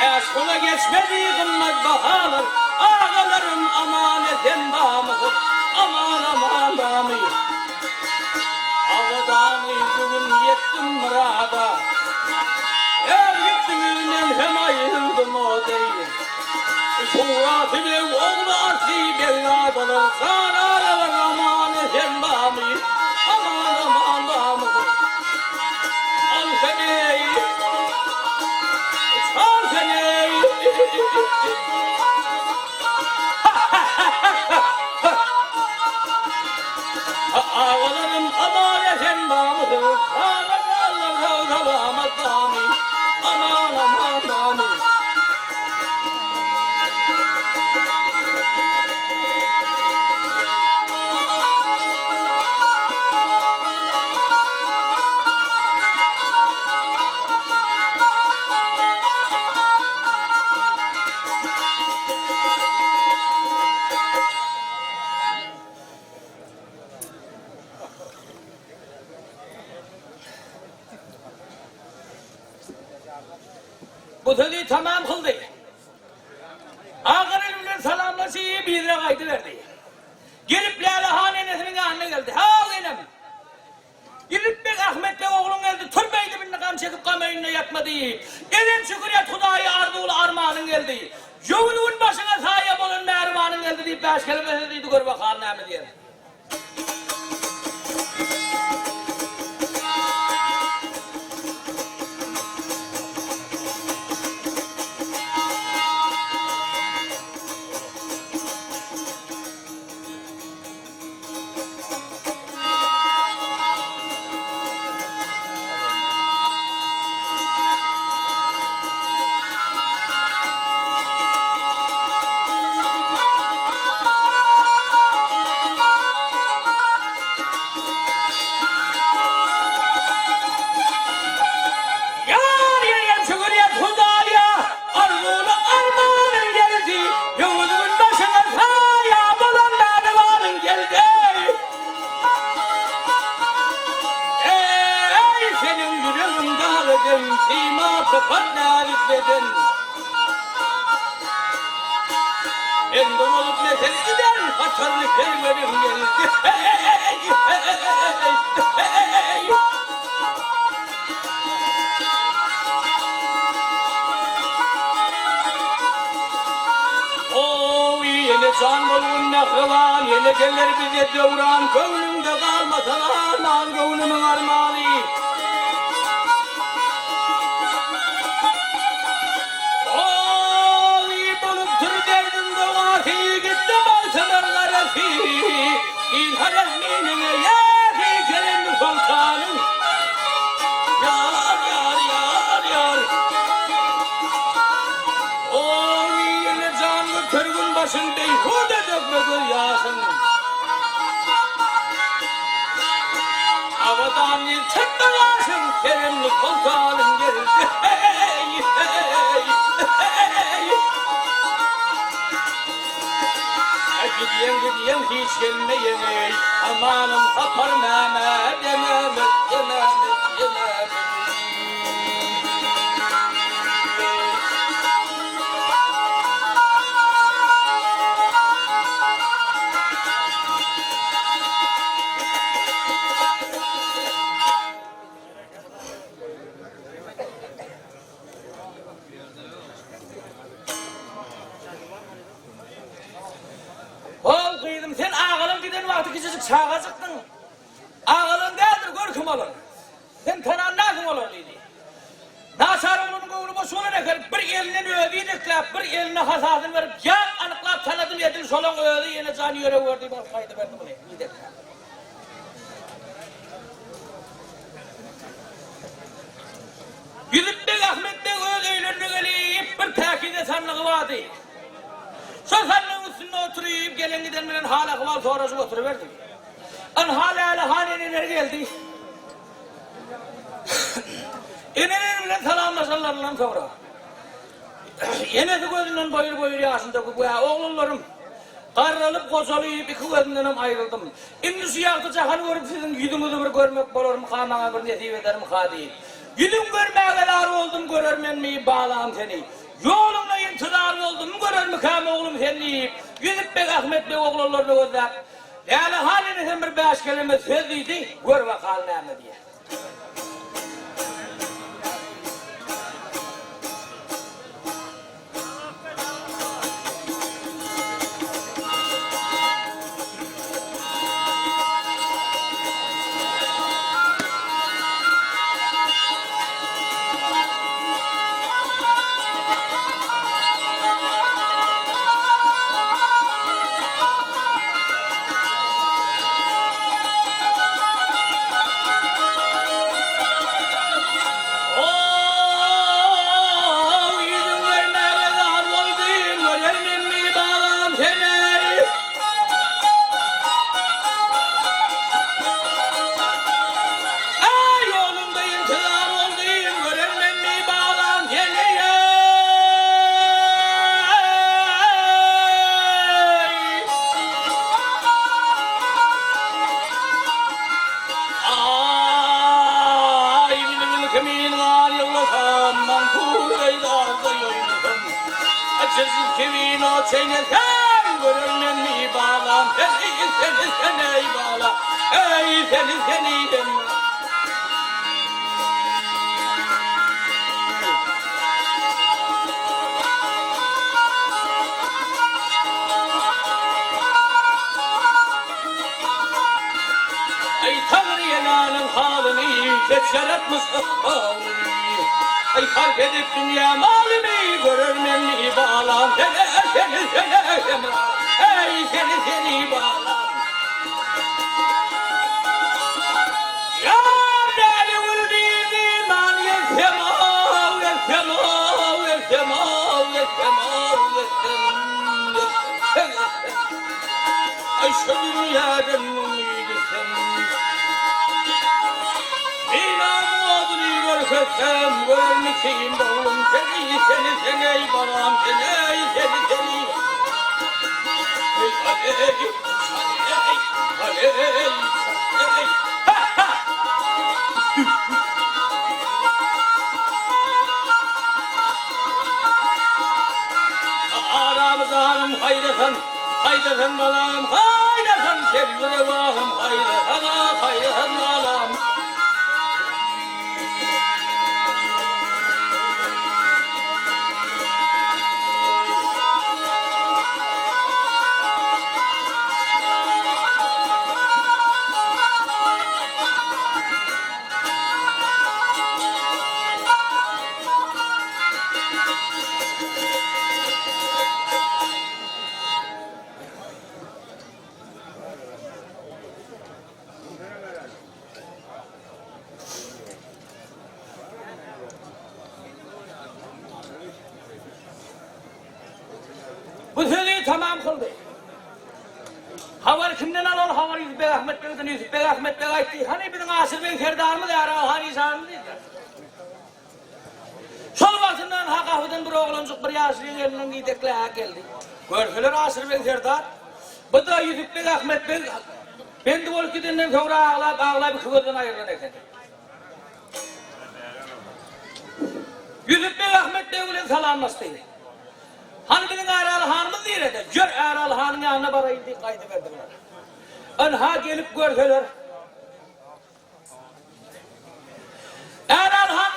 Äşgula geçmedi gymmat bahalar, Agalarym aman-esen bamysyz, aman, aman bamy. Abadany bu gün ýetdim myrada, Är gitdiňiz men hem aýryldym o deý. Suraty beg ogly Arsy begzadalar Jan agalar aman esen bamy Aman aman bamy Al sen eý Çal sen eý Agalarym aman esen bamy Jan agalar sag-salamat bamy Aman aman bamy. Bu sözi tamam kyldy. Agyr el bilen salamlaşyp, yzyna gaýdyberdi. Gelip Läle han enesiniň ýanyna geldi. Haw, enem! Ilip beg Ahmet beg ogluň geldi, tur beýdip indi gam çekip gam öýünde ýatma diýip. Enem şükür et Hudaýa arzuwly armanyň geldi. Jöwüz gün başyňa saýa bolan mähribanyň geldi diýip bäş keleme söz diýdi, gör bakalym näme diýer. Ýar ýeňen şükür et Hudaýa, Arzuwly armanyň geldi, Ýowuz gün başyňa saýa bolan mähribanyň geldi. Eý, seniň ýüregiň dag eden, Sima sypat näzik beden. Endi bolup mesel giden, Hatarly serweriň geldi. Heý, heý, heý. Ow, ýene jan bolgun mähriban, Ýene geler bize döwran, Göwnüňde galmasa arman, Göwnümiň armany. Ow, bolupdyr derdiň dowasy, Gitdi bagtylar garasy, Il Horezminiň eýesi, Keremli soltanyň. Ýar, ýar, ýar, ýar. Ow, ýene jan götergin başyň, Beýhuda dökme göz ýaşyň. Abadan il çatma gaşyň, Keremli soltanyň geldi. Heý, heý, heý. Gidýän, gidýän hiç gelmeýän eý, Amanym Sapar Mehmet, Mehmet, Mehmet, Mehmet. How, gyzym, sen agalaň giden wagty kiçijik çagajykdyň. Agalaň däldir, gör kim olar. Sen tanan dälsiň olary diýdi. Naçar oglanyň göwni boş bolan eken, bir elinden özi idekläp, bir eline hasasyny berip, ýat anyklap. tanadym edil şolaň özi ýene jan ýürek ber diýip alyp gaýdyberdi muny. Giderkä. Ýüzüp beg Ahmet beg öz öýlerine gelip, bir päkize sandygy bardy. Şol sandygyň üstünde oturyp, gelen-giden bilen hal-ahwal soraşyp oturyberdi. Ynha Läle han eneleri geldi. Eneleri bilen salamlaşanlaryndan soňra, enesi gözünden boýur-boýur ýaşyny döküp, Wä, oglanlarym, garralyp, gojalyp, iki gözümdenem aýryldym. Indi şu ýagty jahany görüp, siziň ýüzüňizi bir görmek bolarmyka, maňa bir nesip edermika diýip, ýüzüň görmäge zar boldum, görermenmi, balam seni? Ýoluňda intizar boldum, görermikäm oglum seni diýip, Ýüzüp beg Ahmet beg oglanlaryny gözläp, Läle han enesem bir bäş keleme söz diýdi, gör bakaly näme diýýär. Ow, ýüzüň görmäge zar boldum, görermenmi balam seni? Aý, ýoluňda intizar boldum, görermenmi balam seni? Aý, meniň kimin gar ýyglasam, Mansur gaýdarda ýoýmasam, Eçilsiz kimin ot çeýnesem, Görermenmi balam seni, seni, seni, eý bala, Eý, seni, seni, emma. Eý Taňry enäniň halyny Keç ýaratmyş ykbalyny Eý tark edip dünýä malyny Görermenmi balam seni seni seni hemra Eý seni seni balam Ýar däli gül diýdi man gelsem aw gelsem aw gelsem aw gelsem aw gelsem gelsem gelsem Aý şu dünýäden umyt etsem Binamyň oduny görkezsem Görermikin oglum seni seni seni eý balam seni eý seni seni Eý aleý aleý aleý aleý Ha ha. Aramyzanam haýdasan, haýdasan balam, haýdasan serwi-rewahym, haýdasan-a, haýdasan balam. Bu sözi tamam kyldy. Habary kimden al ol habary Ýusup beg Ahmet begden Ýusup beg Ahmet beg aýtdy. Hany biziň Aşyr beg serdarymyz Äraly han işanymyz diýdiler. Şol wagtyndan ha gapydan bir oglanjyk bir ýaşulyň elinden gidekläp geldi. Görseler Aşyr beg serdar. Bu-da Ýusup beg Ahmet beg bendi bolup gidenden soňra aglap aglap iki gözden aýrylan eken. Ýusup beg Ahmet beg bilen salamlaşdy. Hany biziň Äraly hanymyz nirede? Ýör Äraly hanyň ýanyna baraýyn diýip gaýdyberdiler. Ynha gelip görseler, Äraly han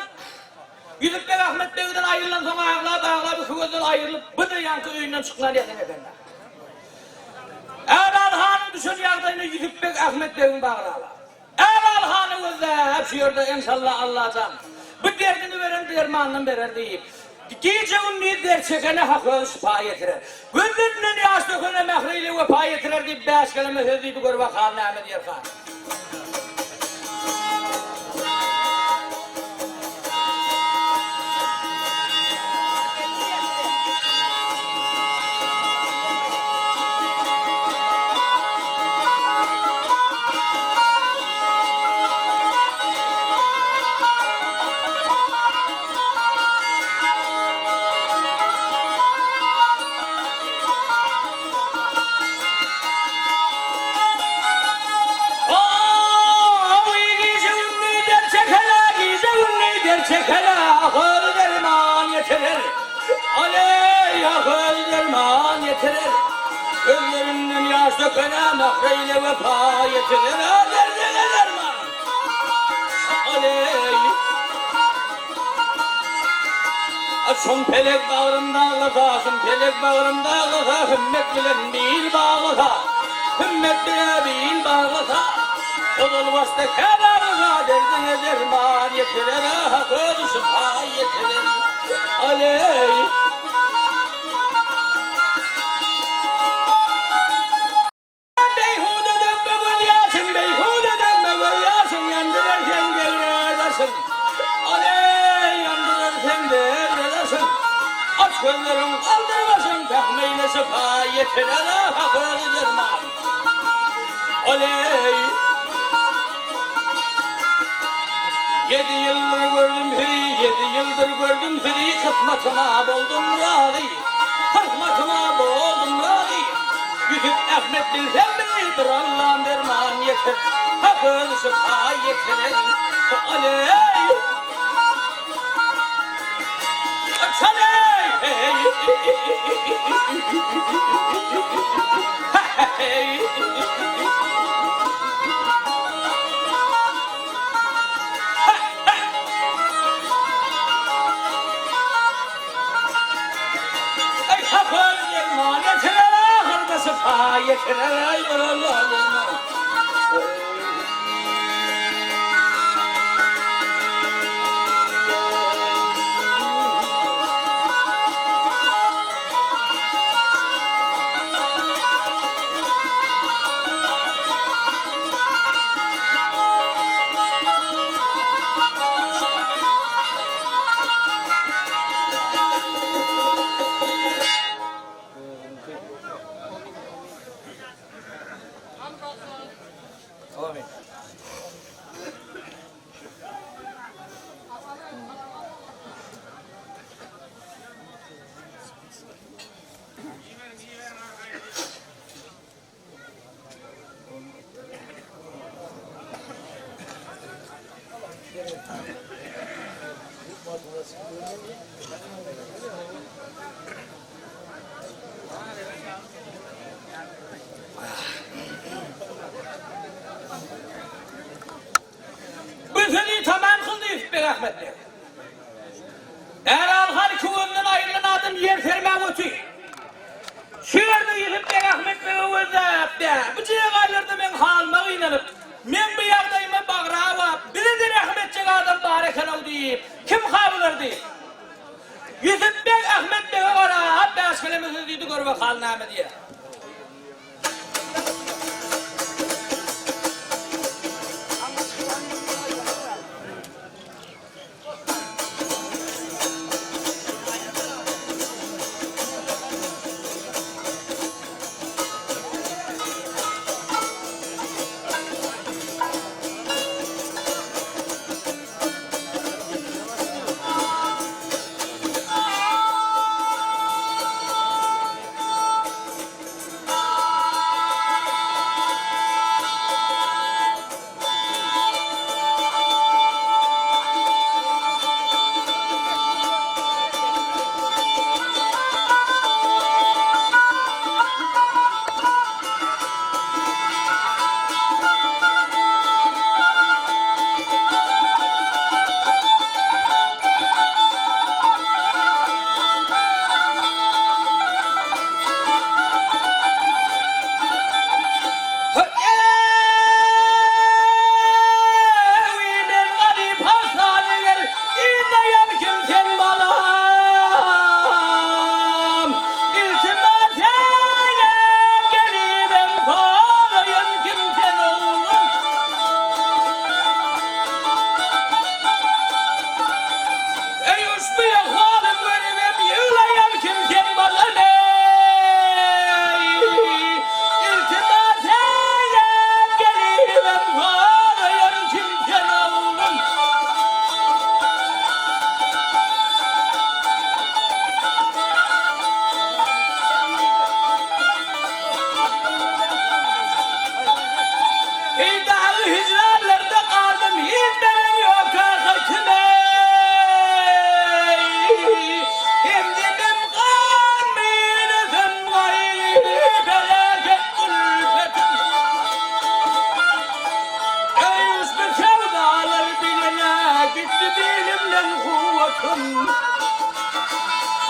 Ýusup beg Ahmet begden aýrylansoň aglap-aglap iki gözden aýrylyp, bu-da ýaňky öýünden çykman ýatan eken-dä. Äraly hanyň düşen ýagdaýyna Ýusup beg Ahmet begiň bagry ala. Äraly hany gözläp şu ýerde enşalla Allajan bu derdini beren dermanyndan berer diýip. Gije-gündiz dert çekene Hak özi şypa ýetirer. Gözlerinden ýaş dökene mähri ile wepa ýetirer diýip bäş keleme söz diýdi gör bakalym näme diýer han. Gözlerinden ýaş dökene mähre ile wepa ýetirer, derdine derman. Aleý. Şum pelek bagrym daglasa, şum pelek bagrym daglasa, Hümmet bilen bil baglasa, hümmet bile bil baglasa, Ozal başda käbäňize derdiňe derman ýetirer, Hak özi şypa ýetirer. Aleý. Beýhuda dökme gözýaşyň, beýhuda dökme gözýaşyň, Ýandyrar sen degre daşyň, Aleý, ýandyrar sen degre daşyň. Aç gözleriň, galdyr başyň, Pähm eýle şypa ýetirer, Hak özi derman. Aleý. Ýedi ýyldyr gördüm sizi, ýedi ýyldyr gördüm sizi, Kysmatyma boldum razy, kysmatyma boldum razy. Ýüsüp Ahmet bilseň bizi, bir Allam derman ýetir, Hak özi şypa ýetirer. Aleý! Çaleý! Heý! Eý hak öz derman ýetirer ahyrda şypa ýetirer aý bir Allah derman. Bu sözi tamam kyldy Ýusup beg Ahmet beg. Äralhan köwenden aýrylan adam ýer sermäp otyr. Şu ýerde Ýusup beg Ahmet bege gözläp, Bä, bu jegaýlarda meň halyma gynanyp, meň bu ýagdaýyma bagry awap, bize-de rehim etjek adam bar eken-ow diýip, kim habylardy? Ýusup beg Ahmet bege garap, bäş keleme söz diýdi, gör bakaly näme diýer.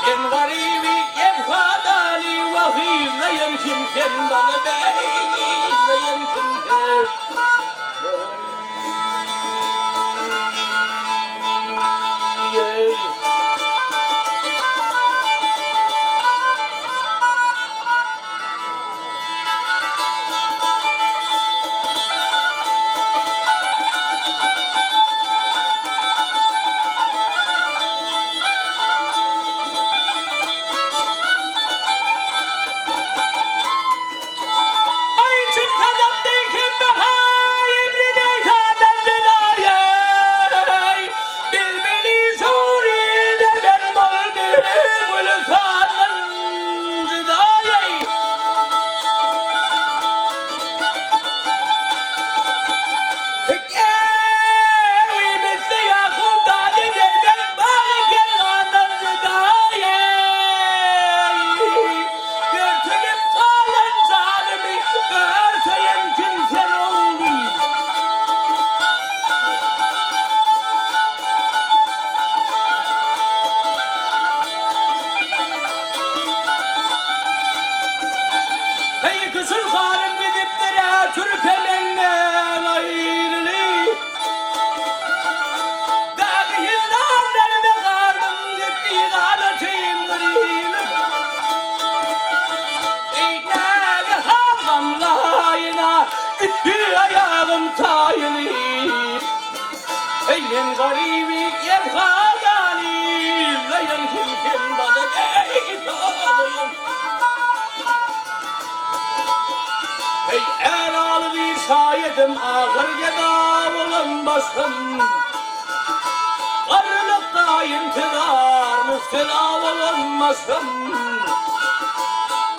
Men garyby efgadany wahyzlaýan kim sen bana beýleýän kim sen. Aý çyn sadap deý kembaha emri deý sadan jydaýy. Bilbili şury-de ben boldy gülüstandan jydaýy. Eý, misli Ýakup dady derben bagy Kengandan jydaýy. Örtenip galan janymy örteýen kim sen oglum? Eý, küçül hanym gidipdir-ä türpe menden aýryly. Dagy ýyllar derde galdym gitdi ganatym gyrylyp. Eý, näge han gamlaýyna gitdi aýagym taýylyp. Eý, men garyby ýerhadany yzlaýan kim sen bana eý, dalaýan. Eý, äraly bir şaýadym agyr geda bolan başym. Garrylykda intizar mübtela bolan başym.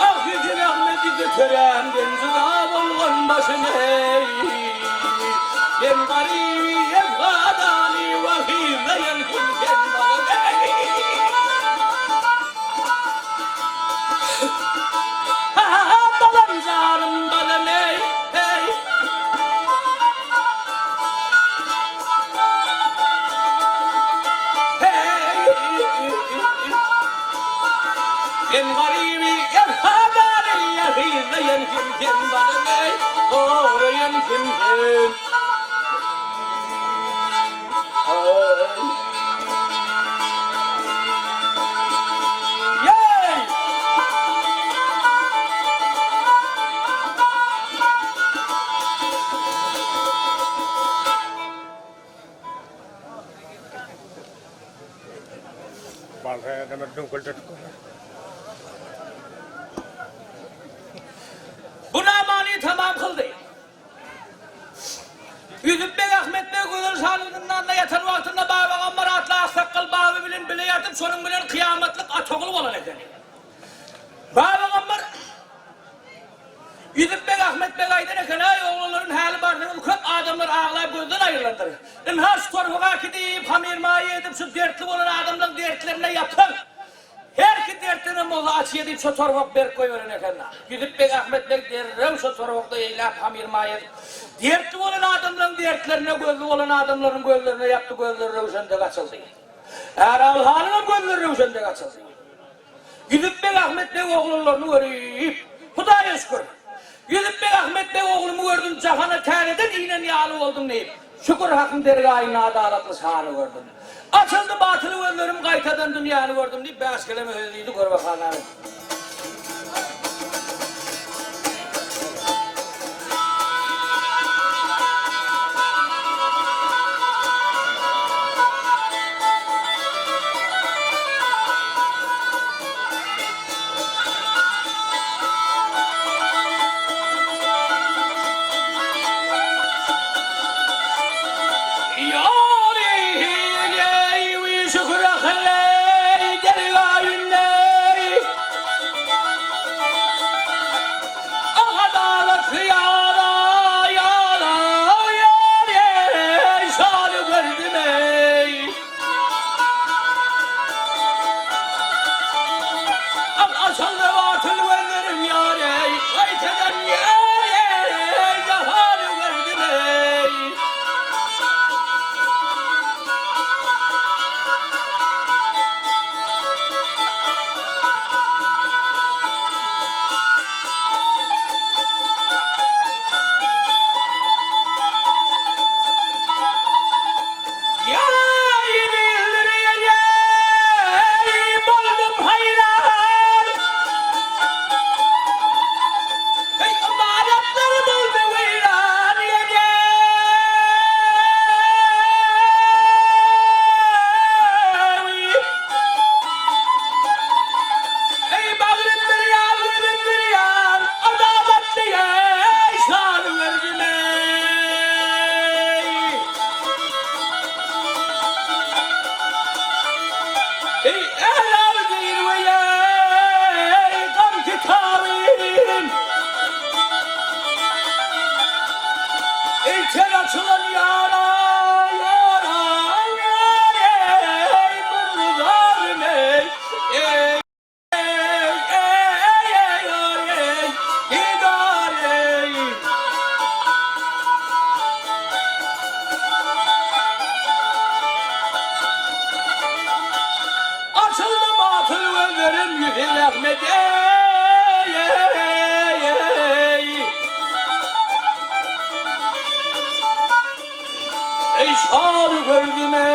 Ah ýüzi rahmet ýüzi töremden jyda bolgan başym eý. Men garyby efgadany wahyzlaýan kim sen maňa eý. Ha-ha-ha balam janym balam eý eý. Men garyby ýarhadany ýahyzlaýan kim sen balam eý, goraýan kim sen. Ýeý! Balsa adamlar düňküldetip görýär. Bu namany tamam kyldy. Ýüzüp beg Ahmet beg Gözel şanyň zyndanda ýatan wagtynda Baba Gammar atly aksakgal baby bilen bile ýatyp, şonuň bilen kyýamatlyk atogul bolan ekeni. Baba Gammar Ýüzüp beg Ahmet beg aýdan eken, Äý, oglanlaryň häli bardygyny köp adamlar aglap gözden aýrylandyr. Ynha, şu torbaga äkidip, hamyrmaýa edip, şu dertli bolan adamlaryň dertlerine ýapyň. Her ki dertlenen bolsa açýa diýip, şo torbak berip goýberen eken-dä. Ýüzüp beg Ahmet beg derrew şo torbakda eýläp hamyrmaýa edip, dertli bolan adamlaryň dertlerine, gözli bolan adamlaryň gözlerine ýapdy, gözleri röwşen dek açyldy. Äraly hanyňam gözleri röwşen dek açyldy. Ýüzüp beg Ahmet beg oglanlaryny görüp, Hudaýa şükür! Ýüzüp beg Ahmet beg oglumy gördüm, jahana täzeden inen ýaly boldum diýip, şükür Hakyň dergaýynda adalatly şany gördüm. Açyldy batyl gözlerim, gaýtadan dünýäni gördüm diýip, bäş keleme söz diýdi, görbehanany. Adalatly ýara, ýara, ýar eý, şany gördüm eý. Al açyldy batyl gözlerim ýar eý, gaýtadan ýar eý, jahany gördüm eý. Ýüzün Ahmet eý eý Ey şar gördüm ey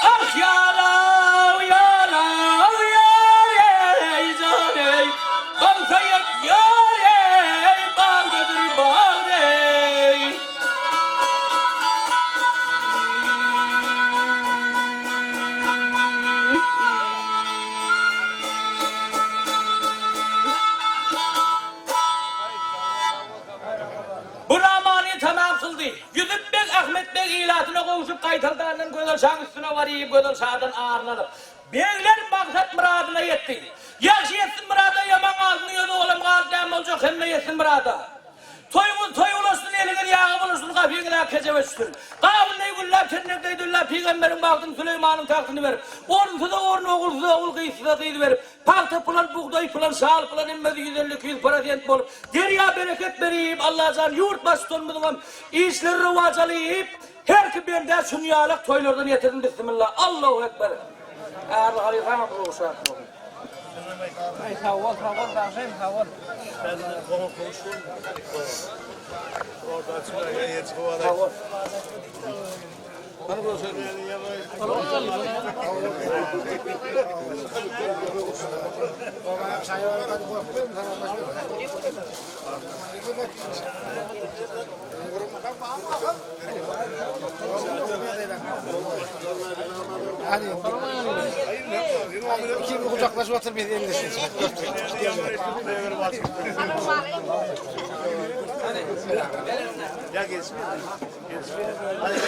Ah ýaraw, ýaraw, ýar eý, jan eý, Bagta ýet ýar eý, bagdadyr bagt eý. Bu ramany tamam kyldy. Ýusup beg Ahmet beg ilatyna gowşup gaýtaldandan Gözel şaň üstüne baryp Gözel şadan aryny alyp, begler maksat-myradyna ýetdi. Ýagşy ýetsin myrada, ýaman galsyn öz oglam galdy näme boljak hemme ýetsin myrada. Toýuňyz toý ulaşsyn, eliňiz ýaga bulaşsyn, gapyňyz-a kejebe düşsün. Gabyn deý gülläp, jennet deý dülläp, pygamberiň bagtyny, Süleýmanyň tagtyny berip, orunsyza orun, ogulsyza ogul, gyzsyza gyz berip, pagta pylan, bugdaý pylan, şal pylan hemmesi 150, 200 prosent bolup, derýa bereket berip, Allajan ýurt baştutanymyzyňam işleri rowaç alyp, herki bendä şunýalak toýlardan ýetirsin, Bissimilla, Allahu ekber. Ärli halypaňam ruhy şat bolsun. Ay sag bol, sag bol bagşym, sag bol. Sag bol. Kim kucaklaşıp otur biz elleşiz. Ya geçmiyor. Geçmiyor. Hadi.